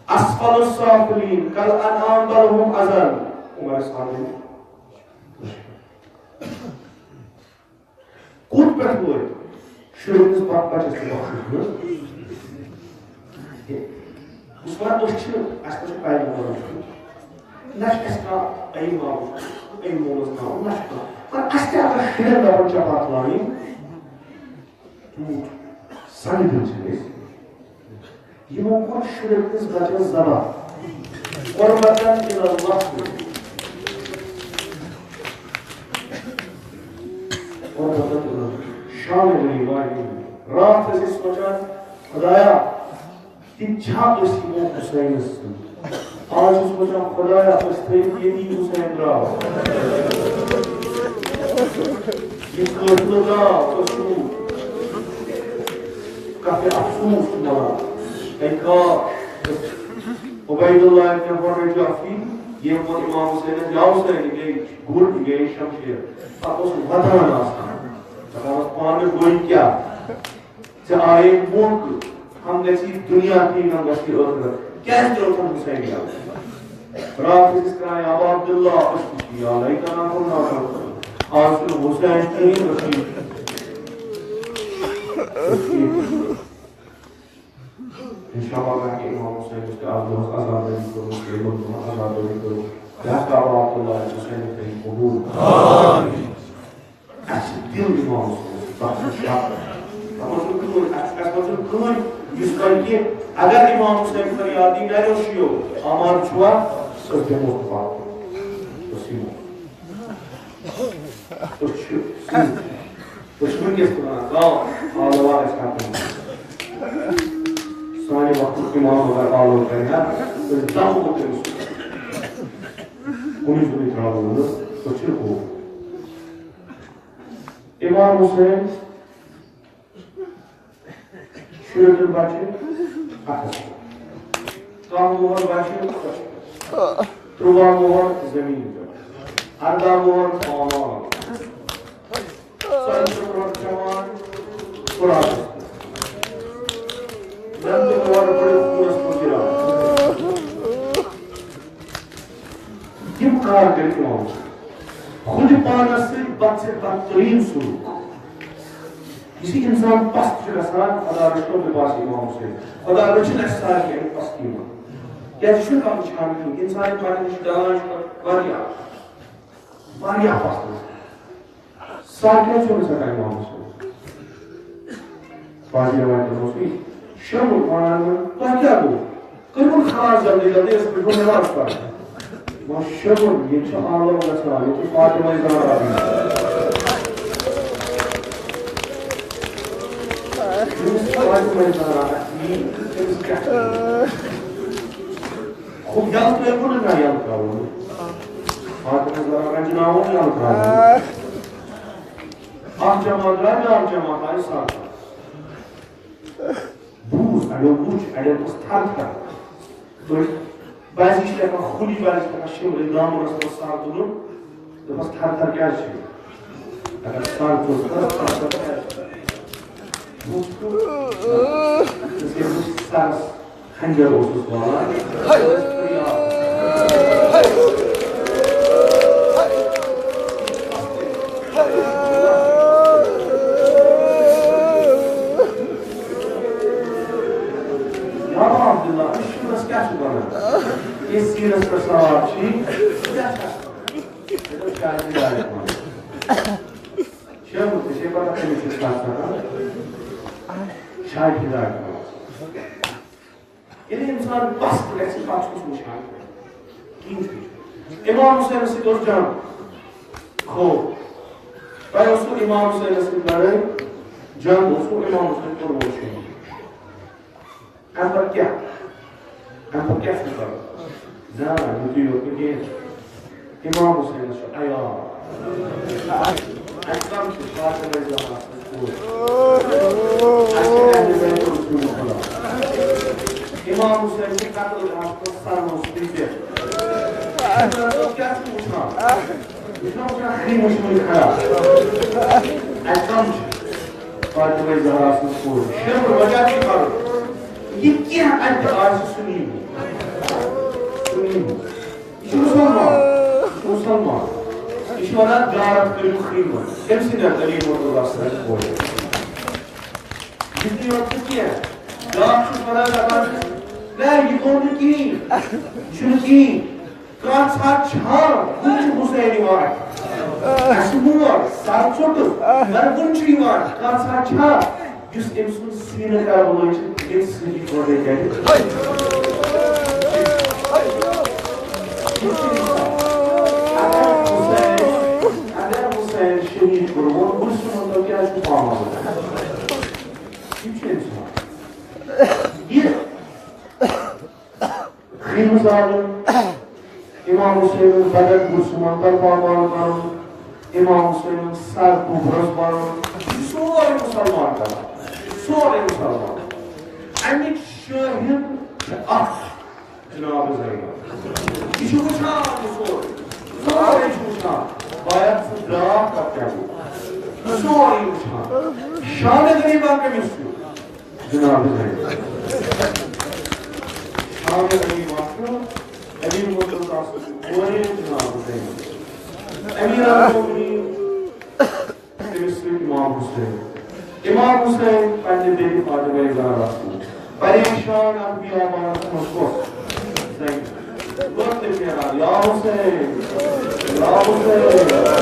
اسفل السافلین، کالانعام بل هم اضل۔ عمر صادق۔ کوٚت پٮ۪ٹھ وٲتۍ؟ شُرِس بَ-، بَچَس تہِ بَخشُن نہٕ۔ عثمان، أسۍ چھِ، اَسہِ پٮ۪ٹھ چھُ پیغمبر وٕچھُن۔ نہ چھُ اَسہِ کانٛہہ اَمہِ باپتھ، اَمہِ مولَس ناو، نہ چھُ کانٛہہ۔ مگر اَسہِ تہِ اگر شُرٮ۪ن دَپان چپاتھ لایِن، تیوٗت سَنگدِل چھِ أسۍ۔ یِمو کوٚر شُرٮ۪ن ہٕنٛز بَچَن ذبح۔ قربتاً الی اللہ۔ قربتاً الی اللہ۔ شامِ غریبا۔ راتھ ٲسۍ أسۍ سونٛچان، خدایا، تِم چھا أسۍ یِمو حسینس سۭتۍ؟ آز چھُس بہٕ وَنان، خدایا، أسۍ تھٲیِو ییٚتی حسین درٛاو۔ یہِ قٲفلہٕ درٛاو، أسۍ چھُ کَتھِ افسوٗس چھُ مَلان۔ اے کاش، عبید اللہ ابن حر جعفی، ییٚمۍ ووٚن امام حسینس، یا حسین، یہِ گٔے گُر، یہِ گٔے شمشیر۔ پَتہٕ اوس وَدان آسان۔ دَپان اوس، پانہٕ گوٚو کیٛاہ؟ ژےٚ آیے موقعہٕ، ہم گژھی دُنیا تھی، ہم گژھی ٲخرت۔ کیٛازِ ترٛووتھن حسین یَلہٕ؟ راتھ ٲسۍ أسۍ کران، یا ابا عبداللہ، أسۍ تہِ چھِ یَلَے کران، کُن نظر کران۔ آز چھُنہٕ حسین کِہیٖنۍ، أسۍ چھِ، أسۍ چھِ۔ انشاءاللہ، اگر امام حسین تہِ آز دۄہس عزادٲری کٔرمٕژ، ییٚمہِ دۄہ عزادٲری کٔرمٕژ، بہٕ ہٮ۪کہٕ ابا عبداللہ حسین کٔرِتھ قبوٗل۔ آمین۔ اَسہِ چھِ دِل امام حسینَس، تَتھ چھُنہٕ شک۔ تَتھ منٛز چھُنہٕ کٕہٕنۍ، اَسہِ، اَسہِ منٛز چھُنہٕ کٕہٕنۍ یُس وَنہِ کہِ اگر امام حسین فریادی نَرٮ۪و شِیو، امان چھُوا؟ أسۍ دِمو نہٕ پَتھ۔ أسۍ یِمو۔ أسۍ چھِ، أسۍ چھِ وٕنکیٚس تہِ وَنان، گاو، آلو آ اَسہِ ہٮ۪کو نہٕ۔ سانہِ وقتُک امام اگر آلو کَرِ ہا، أسۍ دَمہو تٔمِس۔ کُنُے زوٚنُے ترٛاوو نہٕ، أسۍ چھِ ہُہ۔ امام حسین شُرٮ۪ن بچہِ اَتھس پٮ۪ٹھ۔ کَم وُہَر بچہِ ترُواہ وُہَر زٔمیٖن پٮ۪ٹھ۔ اَرداہ وُہَر پانہٕ۔ ژۄیہِ ترٕٛہ وُہَر جوان فُراتَس پٮ۪ٹھ۔ نَمتہٕ وُہَر بٔڑِتھ خوٗنَس منٛز گِران۔ یِم کار کٔرِتھ یِوان چھِ۔ خود پانس سۭتۍ بد سے بدترین سلوک۔ یہِ چھِ انسان پست چھُ گژھان، خدا رٔچھتو لباس امام حسین۔ خدا رٔچھِن اَسہِ سارنٕے اَمہِ پستی منٛز۔ کیٛازِ یہِ چھُنہٕ کانٛہہ وٕچھان کِہیٖنۍ۔ انسان پنٕنۍ رِشتہٕ دارن چھُ پتہٕ واریاہ، واریاہ پست گژھان۔ سر کیٛازِ چھُو نہٕ ژٕ ہٮ۪کان امام حسین؟ باقی روایتن اوس یہِ شیوٚمُت وَنان، وۄنۍ تۄہہِ کیٛاہ گوٚو؟ کٔرِو وۄنۍ خلاص جلدی جلدی، أسۍ پٮ۪ٹھ نٮ۪ماز پَرٕنۍ۔ وۄنۍ شیوٚمُت، ییٚتہِ چھُ آلو گژھان، ییٚتہِ چھُ فاطمہ زہرا بی۔ ییٚمِس فاطمہ زہرا آسہِ یی، تٔمِس کیٛاہ چھُ؟ ہُہ یَلہٕ ترٛٲوِو نہٕ، نہ یَلہٕ ترٛاوو نہٕ۔ فاطمہ زہرا رنجناوُن، یَلہٕ ترٛاوو نہٕ۔ اَکھ جماعت درٛاے، بیٛاکھ جماعت آیہِ سَتھ۔ بوٗز، اَڑیو وُچھ، اَڑیو ٲس تھر تھر۔ تُہۍ، بہٕ حظ چھُس لیکھان خُدی، بہٕ حظ چھُس لیکھان شِملہٕ دامنَس منٛز سر تُلُن۔ دوٚپمَس، تھر تھر کیٛازِ چھِ؟ اگر سر تُل، تھر تھر کیٛازِ چھِ؟ بوٗز تہٕ، ژٕ کیٛاہ وُچھ سرَس خنجر اوسُس والان۔ یا عبداللہ، أسۍ شُرس کیٛاہ چھِ وَنان؟ یہِ سیٖنَس پٮ۪ٹھ سوار چھِ، یہِ کیٛاہ چھِ آسان؟ یہِ چھِ شاید ہدایت منٛز۔ شیخ مُفتی چھِ پَتہ کٔمِس چھِ سَتھ سَتان؟ شاید ہدایت منٛز۔ ییٚلہِ اِنسان پَست گژھِ، پَتہٕ چھُس وٕچھان۔ کِہیٖنۍ چھُنہٕ۔ امام حسینَس سۭتۍ اوس جنگ۔ خوف۔ تۄہہِ اوسوٕ امام حسینَس سۭتۍ لڑٲے، جنگ اوسوٕ، امام حسین کوٚروٕ شہیٖد۔ اَمہِ پَتہٕ کیٛاہ؟ اَمہِ پَتہٕ کیٛاہ چھُ کَرُن؟ نہ، یُتُے یوت نہٕ کینٛہہ۔ امام حسینَس چھُ عیال۔ اَسہِ کَم چھِ فاطمہ زہرا سٕنٛز کوٗر۔ اَسہِ چھِ اہلِ بیتُک رسول خدا۔ امام حسین چھِ قتل گاہَس منٛز سَرنوشتٕے پٮ۪ٹھ۔ کیٛاہ چھُ وٕچھان؟ وٕچھان، وٕچھان، خیٖمہٕ چھِ وٕنہِ کھڑا۔ اَسہِ کَم چھِ؟ فاطمہ زہرا سٕنٛز کوٗر۔ شیخ، وۄنۍ کیٛاہ چھُ کَرُن؟ یہِ کینٛہہ اَتہِ آسہِ، سُہ نِیِو۔ سُہ نِیِو۔ یہِ چھُ مُسلمان۔ یہِ چھُ مُسلمان۔ یہِ چھُ وَنان، غارت کٔرِو خیٖمہٕ۔ کٔمۍ سٕنٛدٮ۪ن؟ علی مرتضیٰ سٕنٛدٮ۪ن کورٮ۪ن۔ یُتُے یوت نہٕ کینٛہہ، بیٛاکھ چھُس وَنان دَپان چھُس، نہ، یہِ گوٚو نہٕ کِہیٖنۍ، یہِ چھُنہٕ کِہیٖنۍ۔ کَتھ سا چھا؟ وٕنہِ چھُ حُسین یِوان۔ اَسہِ مور سَر ژوٚٹُس، مگر وٕنہِ چھُ یِوان۔ کَتھ سا چھا؟ یُس أمۍ سُنٛد سیٖنہٕ کَرٕ وٲے چھِ، ییٚمہِ سۭتۍ یہِ گۄڈَے گَرِ۔ اگر حُسین، اگر حُسین شہیٖد کوٚرمُت، بہٕ چھُس وَنان، کیٛاہ چھُ پاوان؟ یہِ چھُ اِنسان۔ یہِ خیمہٕ زالُن، امام حسین بدن گوٚژھ سُہ منتر پامال کرُن، امام حسین سر گوٚبرس بنُن، یہِ سورُے مُسلمان کران، سورُے مُسلمان۔ اَمِکۍ شٲہِد چھِ اکھ جناب زینب۔ یہِ چھُ وٕچھان یہِ سورُے، سورُے چھُ وٕچھان۔ باید سُہ درٛاو پتہٕ کیٛاہ گوٚو، سورُے وٕچھان۔ شانہِ غریبہ کٔمِس چھُ؟ جناب زینب۔ شام علی واقعہ، علی مطلق آسن کورِ جناب زینب۔ امیر المومنین، تٔمِس سۭتۍ امام حسین۔ امام حسین پننہِ بیٚنہِ فاطمہ زہرا سۭتۍ۔ پریشان اکھ بیابانس منٛز کۄس؟ زینب۔ لوٚگ تٔمۍ پھیران، یا حسین، یا حسین۔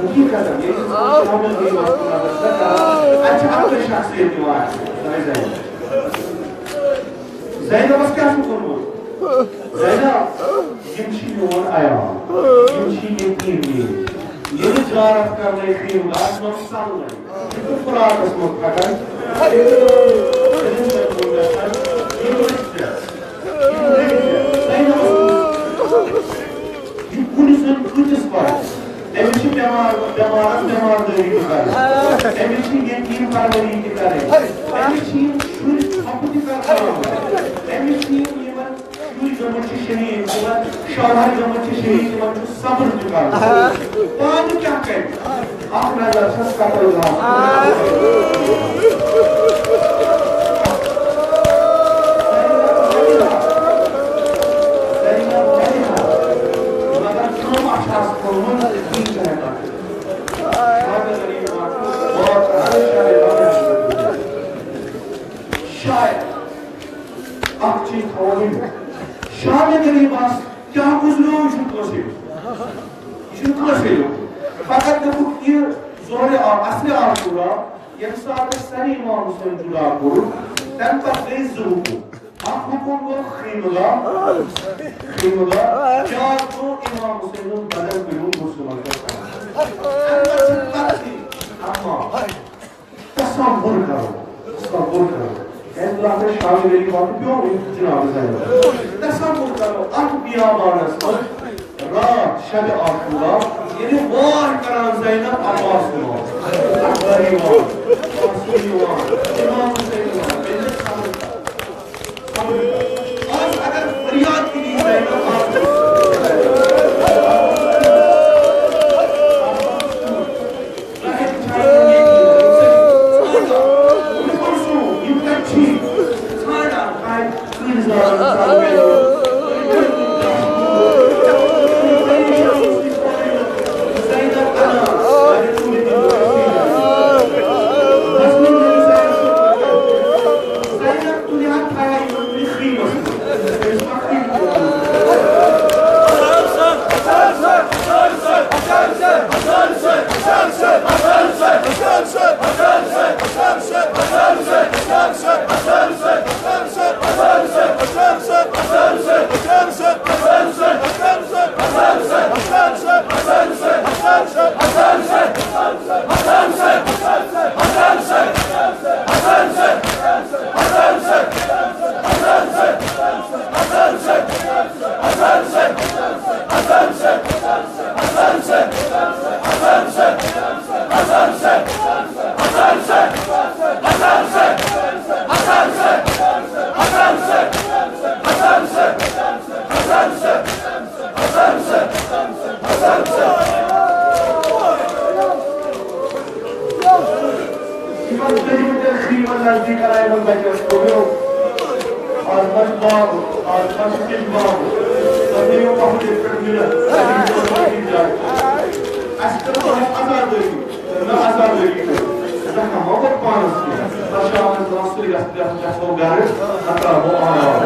حقیقتاً، ییٚلہِ أسۍ شامل گٔے وقت نظر چھِ کران، اَتہِ چھِ اَکٕے شخصیت یِوان اَتھِ، سۄ گٔے زینب۔ زینبَس کیٛاہ چھُ کوٚرمُت؟ زینب، یِم چھِ میون عیال، یِم چھِ یتیٖم میٲنۍ۔ ییٚلہِ زیارت کرنَے خیٖمہٕ دار، تِمَن سَننَے۔ یہِ چھُ فراقس منٛز پھٹان۔ یہِ کُنہِ زٔنۍ کۭتِس پَرِ؟ أمِس چھِ بٮ۪مار، بٮ۪مارَس بٮ۪ماردٲری تہِ کَرٕنۍ۔ أمِس چھِ یتیٖم پَروَری تہِ کَرٕنۍ۔ أمِس چھِ یِم شُرۍ ژھۄپہٕ تہِ کَرناوٕنۍ۔ أمِس چھِ یِم یِمَن شُرۍ گٔمٕتۍ چھِ شہیٖد، تِمن شوہر گٔمٕتۍ چھِ شہیٖد، تِمن چھُ صبر تہِ کرُن۔ پانہٕ کیٛاہ کرِ؟ اکھ نظر چھس قتل گاہ۔ مگر کٲم اکھ چھِ آسان کٔرمٕژ، یہِ چھِ ہٮ۪کان کٔرِتھ۔ شاید اکھ چیٖز تھاوو ؤنِتھ۔ شامِ غریبس کیٛاہ گُزریو، یہِ چھُنہٕ کٲنٛسے یوت۔ یہِ چھُنہٕ کٲنٛسے یوت۔ فقط دوٚپُکھ یہِ ظہرِ آ-، اصلِ عاشورا، ییٚمہِ ساتہٕ سنی امام حسین جُدا کوٚرُکھ، تَمہِ پتہٕ گٔے زٕ حُکُم۔ اکھ حُکُم گوٚو خیمہٕ گاہ، خیمہٕ گاہ، بیٛاکھ گوٚو امام حسینُن بدن پیوٚو گُرسُمن پٮ۪ٹھ۔ اَمہِ پتہٕ چھِ پتہٕ تہِ اما تصور کرو، تصور کرو۔ کیازِ راتھ ٲسۍ شامہِ گٔے واتُن پیوٚو أمِس جناب زینب۔ تصور کرو، اتھ بیابانس منٛز راتھ شبِ عاشورا، ییٚلہِ وار کران زینب عباس یِوان، اکبر یِوان، قاسم یِوان، امام حسین یِوان، ییٚلہِ صبر کران۔ آز اگر فریاد تہِ دی زینب، آز یِمن دٔہمہِ تہٕ ٲخری یِمن نزدیٖک کران یِمن بچن، دوٚپمو، آز ما چھُ باب، آز ما چھُ کِنہٕ باب؟ تۄہہِ یِمو پَہلہِ پٮ۪ٹھ مِلان، تۄہہِ یِمو پَہلہِ جاے۔ اَسہِ کٔر نہٕ عزادٲری، نہ عزادٲری کٔر۔ زانٛہہ کانٛہہ مۄکل پانَس کینٛہہ۔ پَتہٕ چھُ آمُت دَپان، سُہ گژھِ، گژھِ، گژھو گَرٕ، نَتہٕ ترٛاوو آرام۔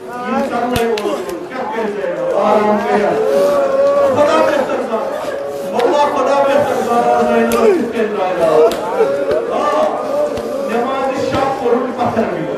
یِم سَمنَے اوس، کیٛاہ کٔرِتھ آرام کٔرِتھ؟ خۄدا بہتر زانہِ۔ واللہ خۄدا بہتر زانہِ، آز آیہِ نہٕ کِتھ کٔنۍ درٛاے راو۔ آ، نٮ۪مازِ شب کوٚرُن پَتھر بِہِتھ۔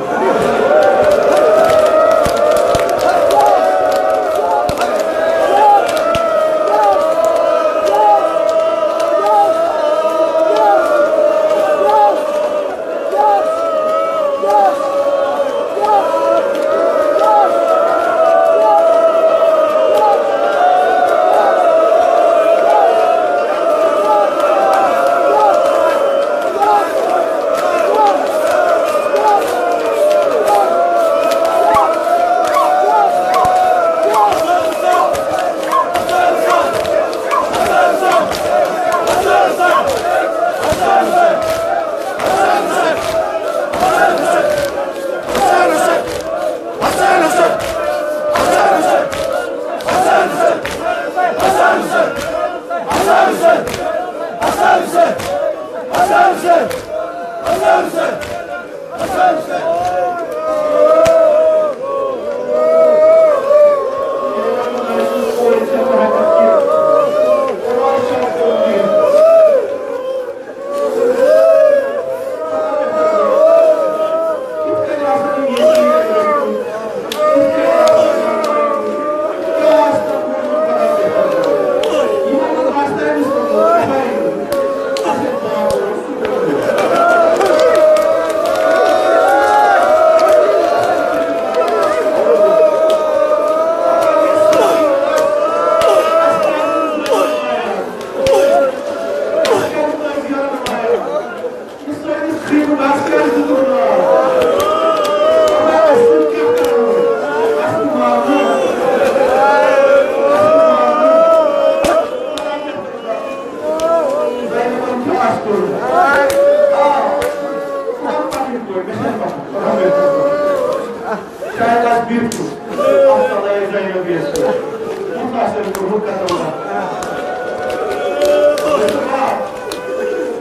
شاید آسہِ بِہِتھ۔ اَتھ تَلے زینب یَس پٮ۪ٹھ۔ یُتھ آسہِ أمۍ کوٚرمُت قتل۔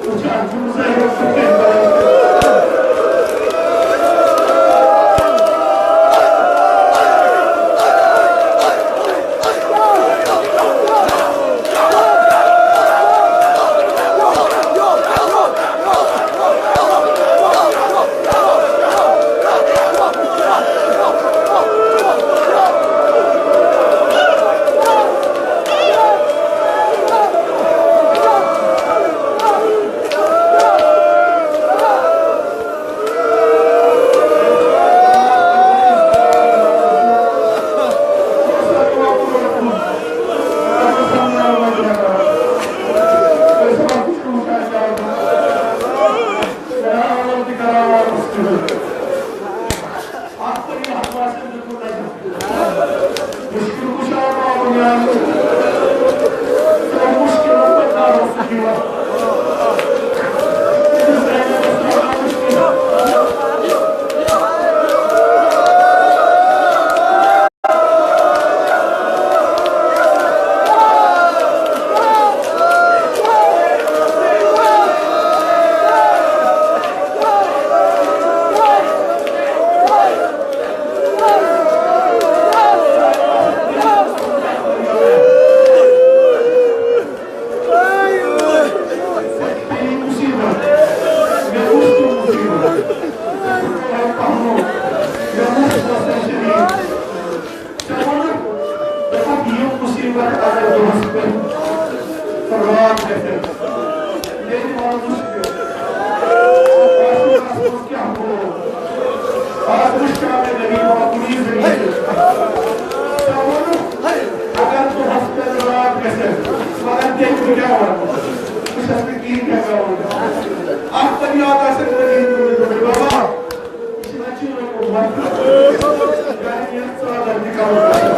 وٕچھان چھُم زینب کِتھ کٔنۍ کران۔ ژےٚ ووٚنُتھ، دوٚپُکھ، یہِ مُصیٖبت اگر دۄہَس پٮ۪ٹھ راتھ گژھِ، میٛانہِ وَنُن چھُ، آسُن آسُن کیٛاہ گوٚو؟ آز وٕچھ کیٛاہ مےٚ غریٖب آو کُنی زٔنۍ۔ ژےٚ ووٚنُتھ، اگر دۄہَس پٮ۪ٹھ راتھ گژھِ، مگر تیٚلہِ بہٕ کیٛاہ وَنہٕ؟ بہٕ چھَس نہٕ کِہیٖنۍ ہٮ۪کان ؤنِتھ۔ اَکھ فریاد آسٮ۪کھ نہٕ کِہیٖنۍ، بابا، یہِ چھِ لَچہِ رۄپیہِ وَتھ۔ گَرِ یَتھ ژادر تہِ کَمٕے۔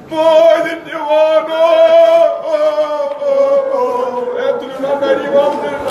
بٲدِ دِوانو، اے تُلِو نا گَرِ یِوان کٔرِتھ۔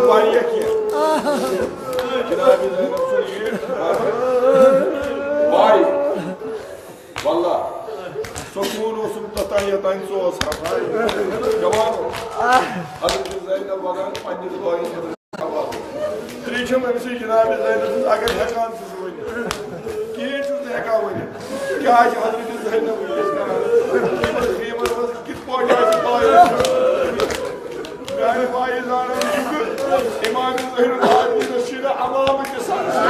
واریاہ کینٛہہ۔ جناب زینب سُنٛد یہِ بھاے، واللہ، سکوٗن اوسُم توٚتام، یوٚتام ژٕ اوسکھ۔ جوانو، حضرت زینب وَنان پنٛنِس بٲیِس حضرت عباس۔ ترٛیٚیہِ چھَم أمۍ سٕے جناب زینب سٕنٛز، اگر ہٮ۪کان چھُس ؤنِتھ۔ کِہیٖنۍ چھُس نہٕ ہٮ۪کان ؤنِتھ۔ کیٛازِ حضرت زینب وٕنۍکٮ۪س کران؟ یِمَن خیمَن منٛز کِتھ پٲٹھۍ آسہِ بٲیِس؟ میانہِ مایہِ زانن یہِ تہِ، امام ظہیر العابدینس چھِ نہٕ عوام تہِ سمجھان۔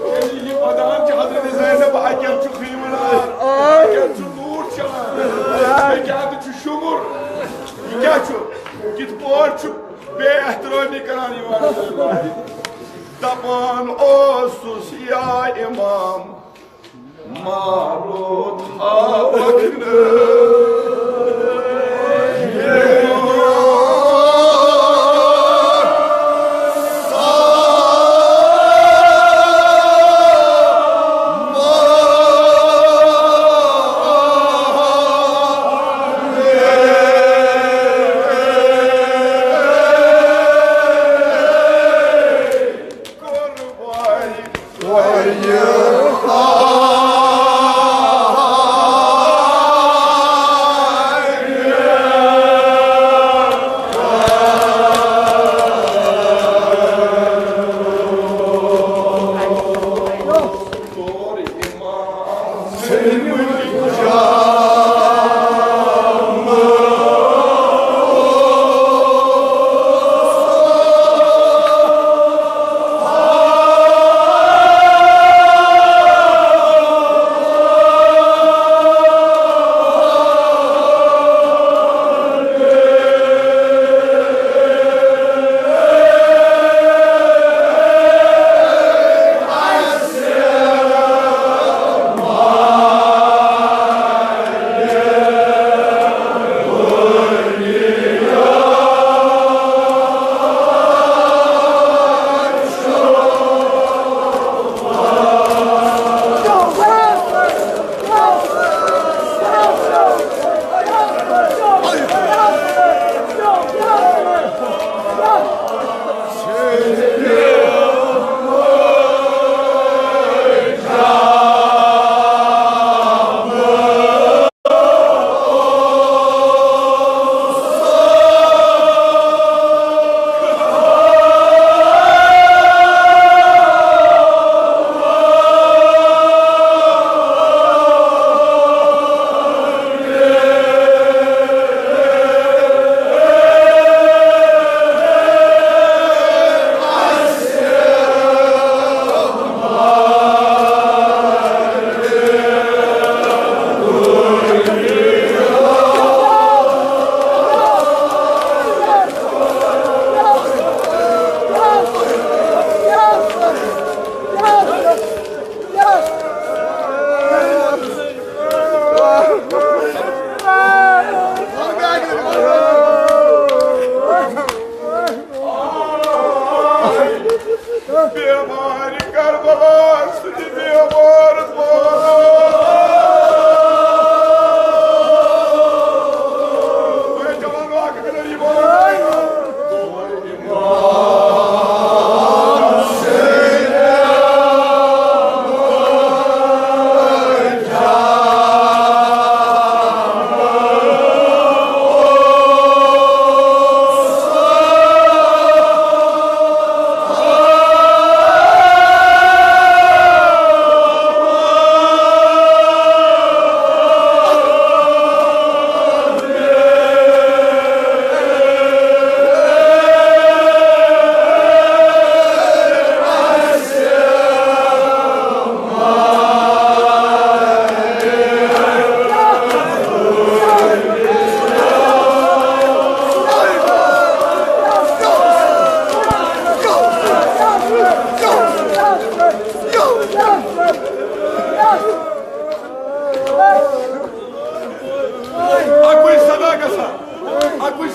ییٚلہِ یہِ ودان چھِ حضرت زینب، اَتٮ۪ن چھُ خیٖمہٕ نار، اَتٮ۪ن چھُ نوٗر چلان، بیٚیہِ کیٛاہ تہِ چھُ شُمُر۔ یہِ کیٛاہ چھُ؟ کِتھ پٲٹھۍ چھُ بے احترٲمی کران یِوان؟ دپان اوسُس یا امام، مارو تھاوکھ نہٕ۔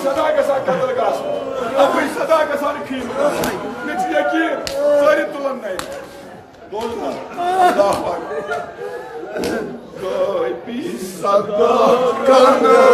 صدا گژھان قتل گژھُن، اَپٲرۍ صدا گژھان فیٖل گژھُن۔ مےٚ چھُ یقیٖن، سٲری تُلن نَرِ۔ بوزنا۔ اللہ اکبر۔ گوٚو پی صدا کنہٕ۔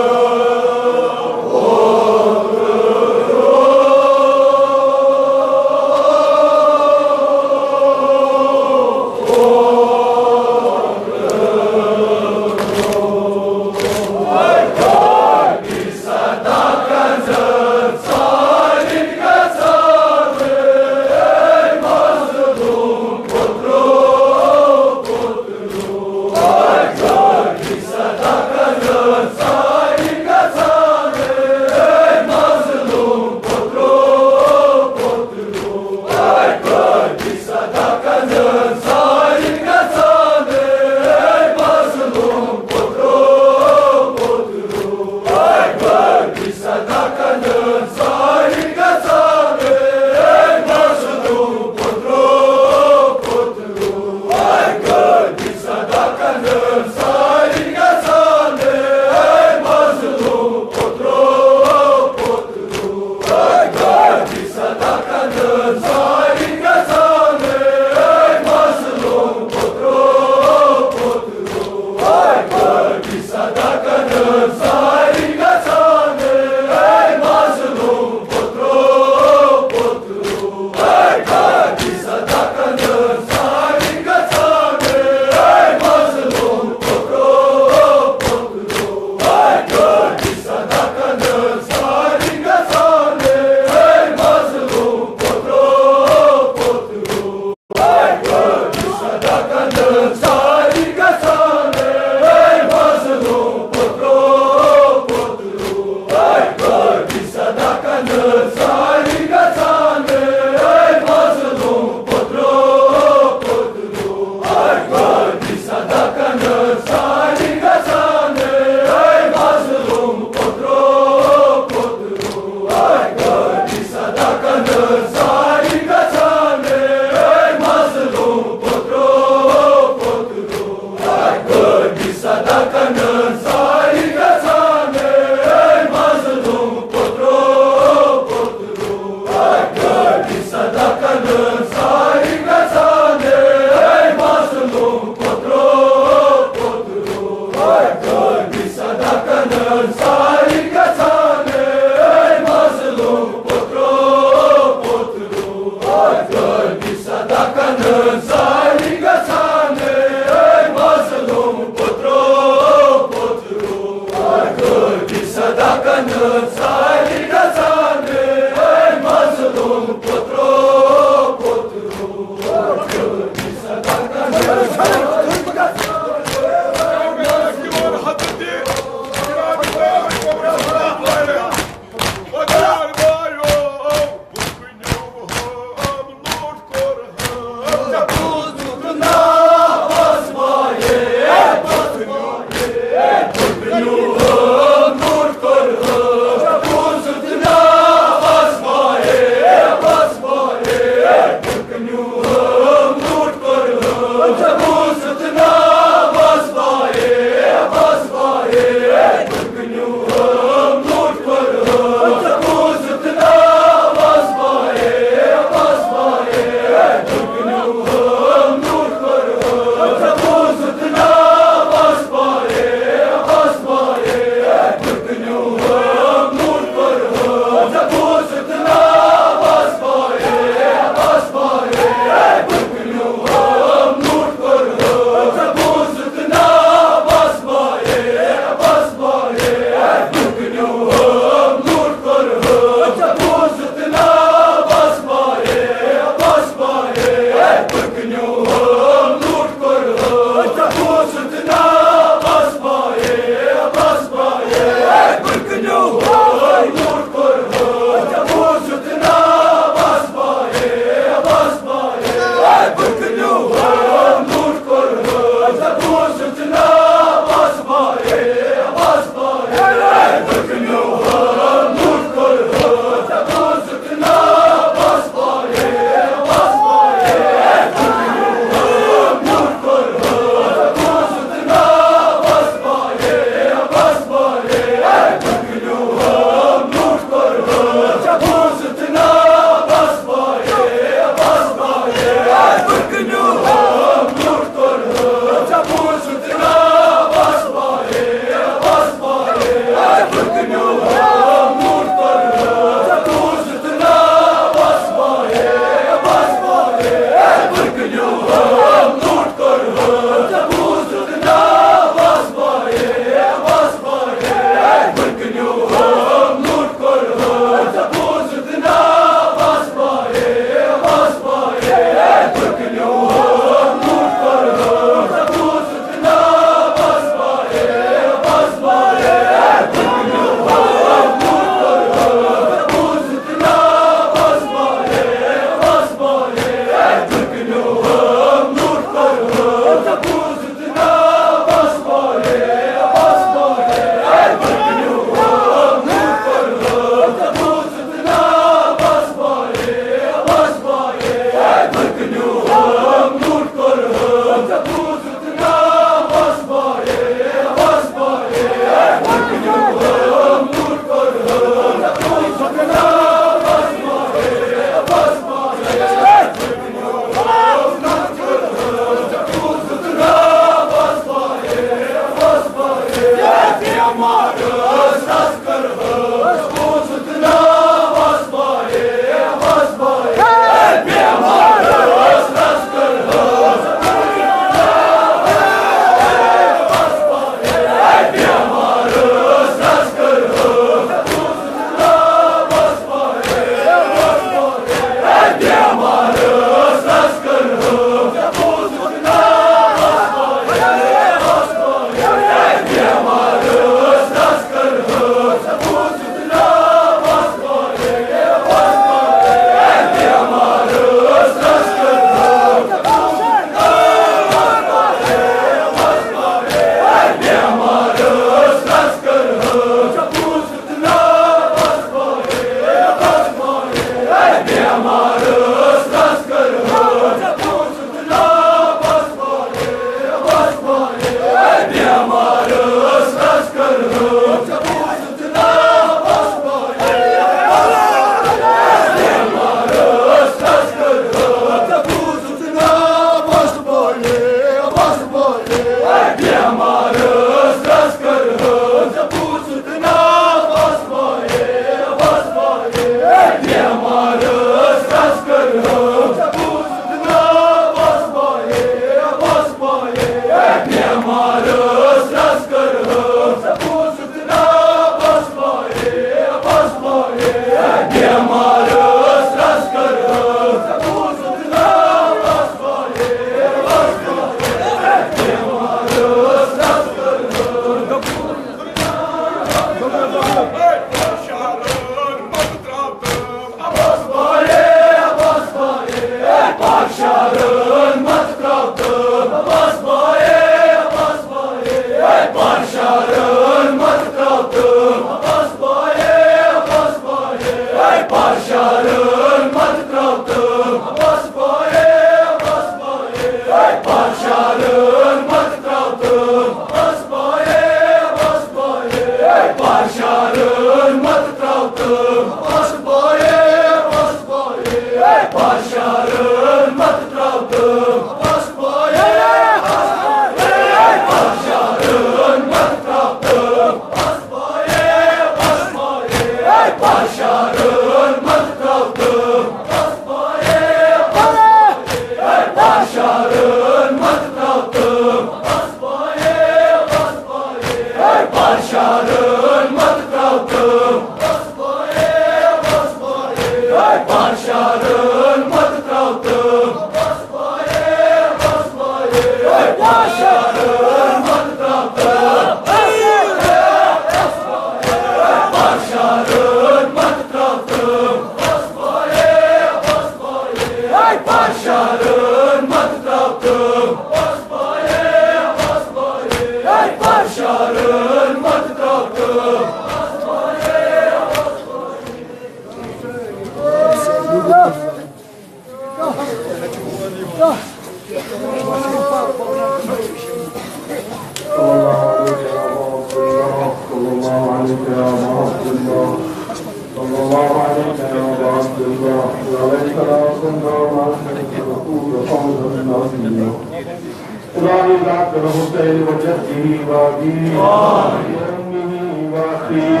إلهي ذاك الحسين وجده وأبيه وأمه وأخيه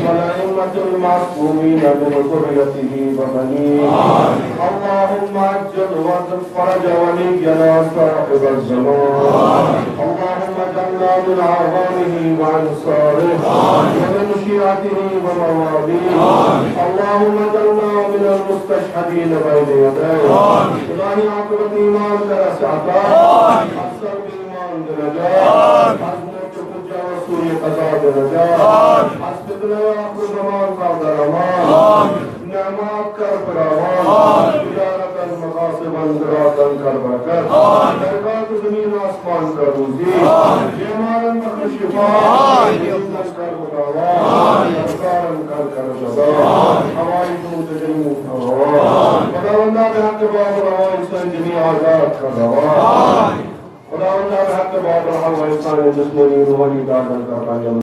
والأئمة المعصومين من ذريته وبنيه. اللهم عجل فرج ولينا صاحب الزمان. اللهم اجعلنا من أعوانه وأنصاره ومن شيعته ومواليه. اللهم اجعلنا من المستشهدين بين يديه. إلهي عاقبت ایمان کا رساتا. از سنگ ایمان دے نجات. از موت کجا و سوء قضا دے نجات. از فتنہ آخر زمان کا در امان. نعمات کر فراوان، تجارتاً مکاسباً زراعتاً کر برکت، برکات زمین آسمان کر روزی، بیماراً بخش شفا، مریضاً کر مداوا، قرضداراً کر قرض ادا، حوائج متجمع فروا. خداوندا، بحق باب الحوائج سنجمی آزاد کر روا. خداوندا، بحق باب الحوائج سنجمی روحانی دادن کر بنجم.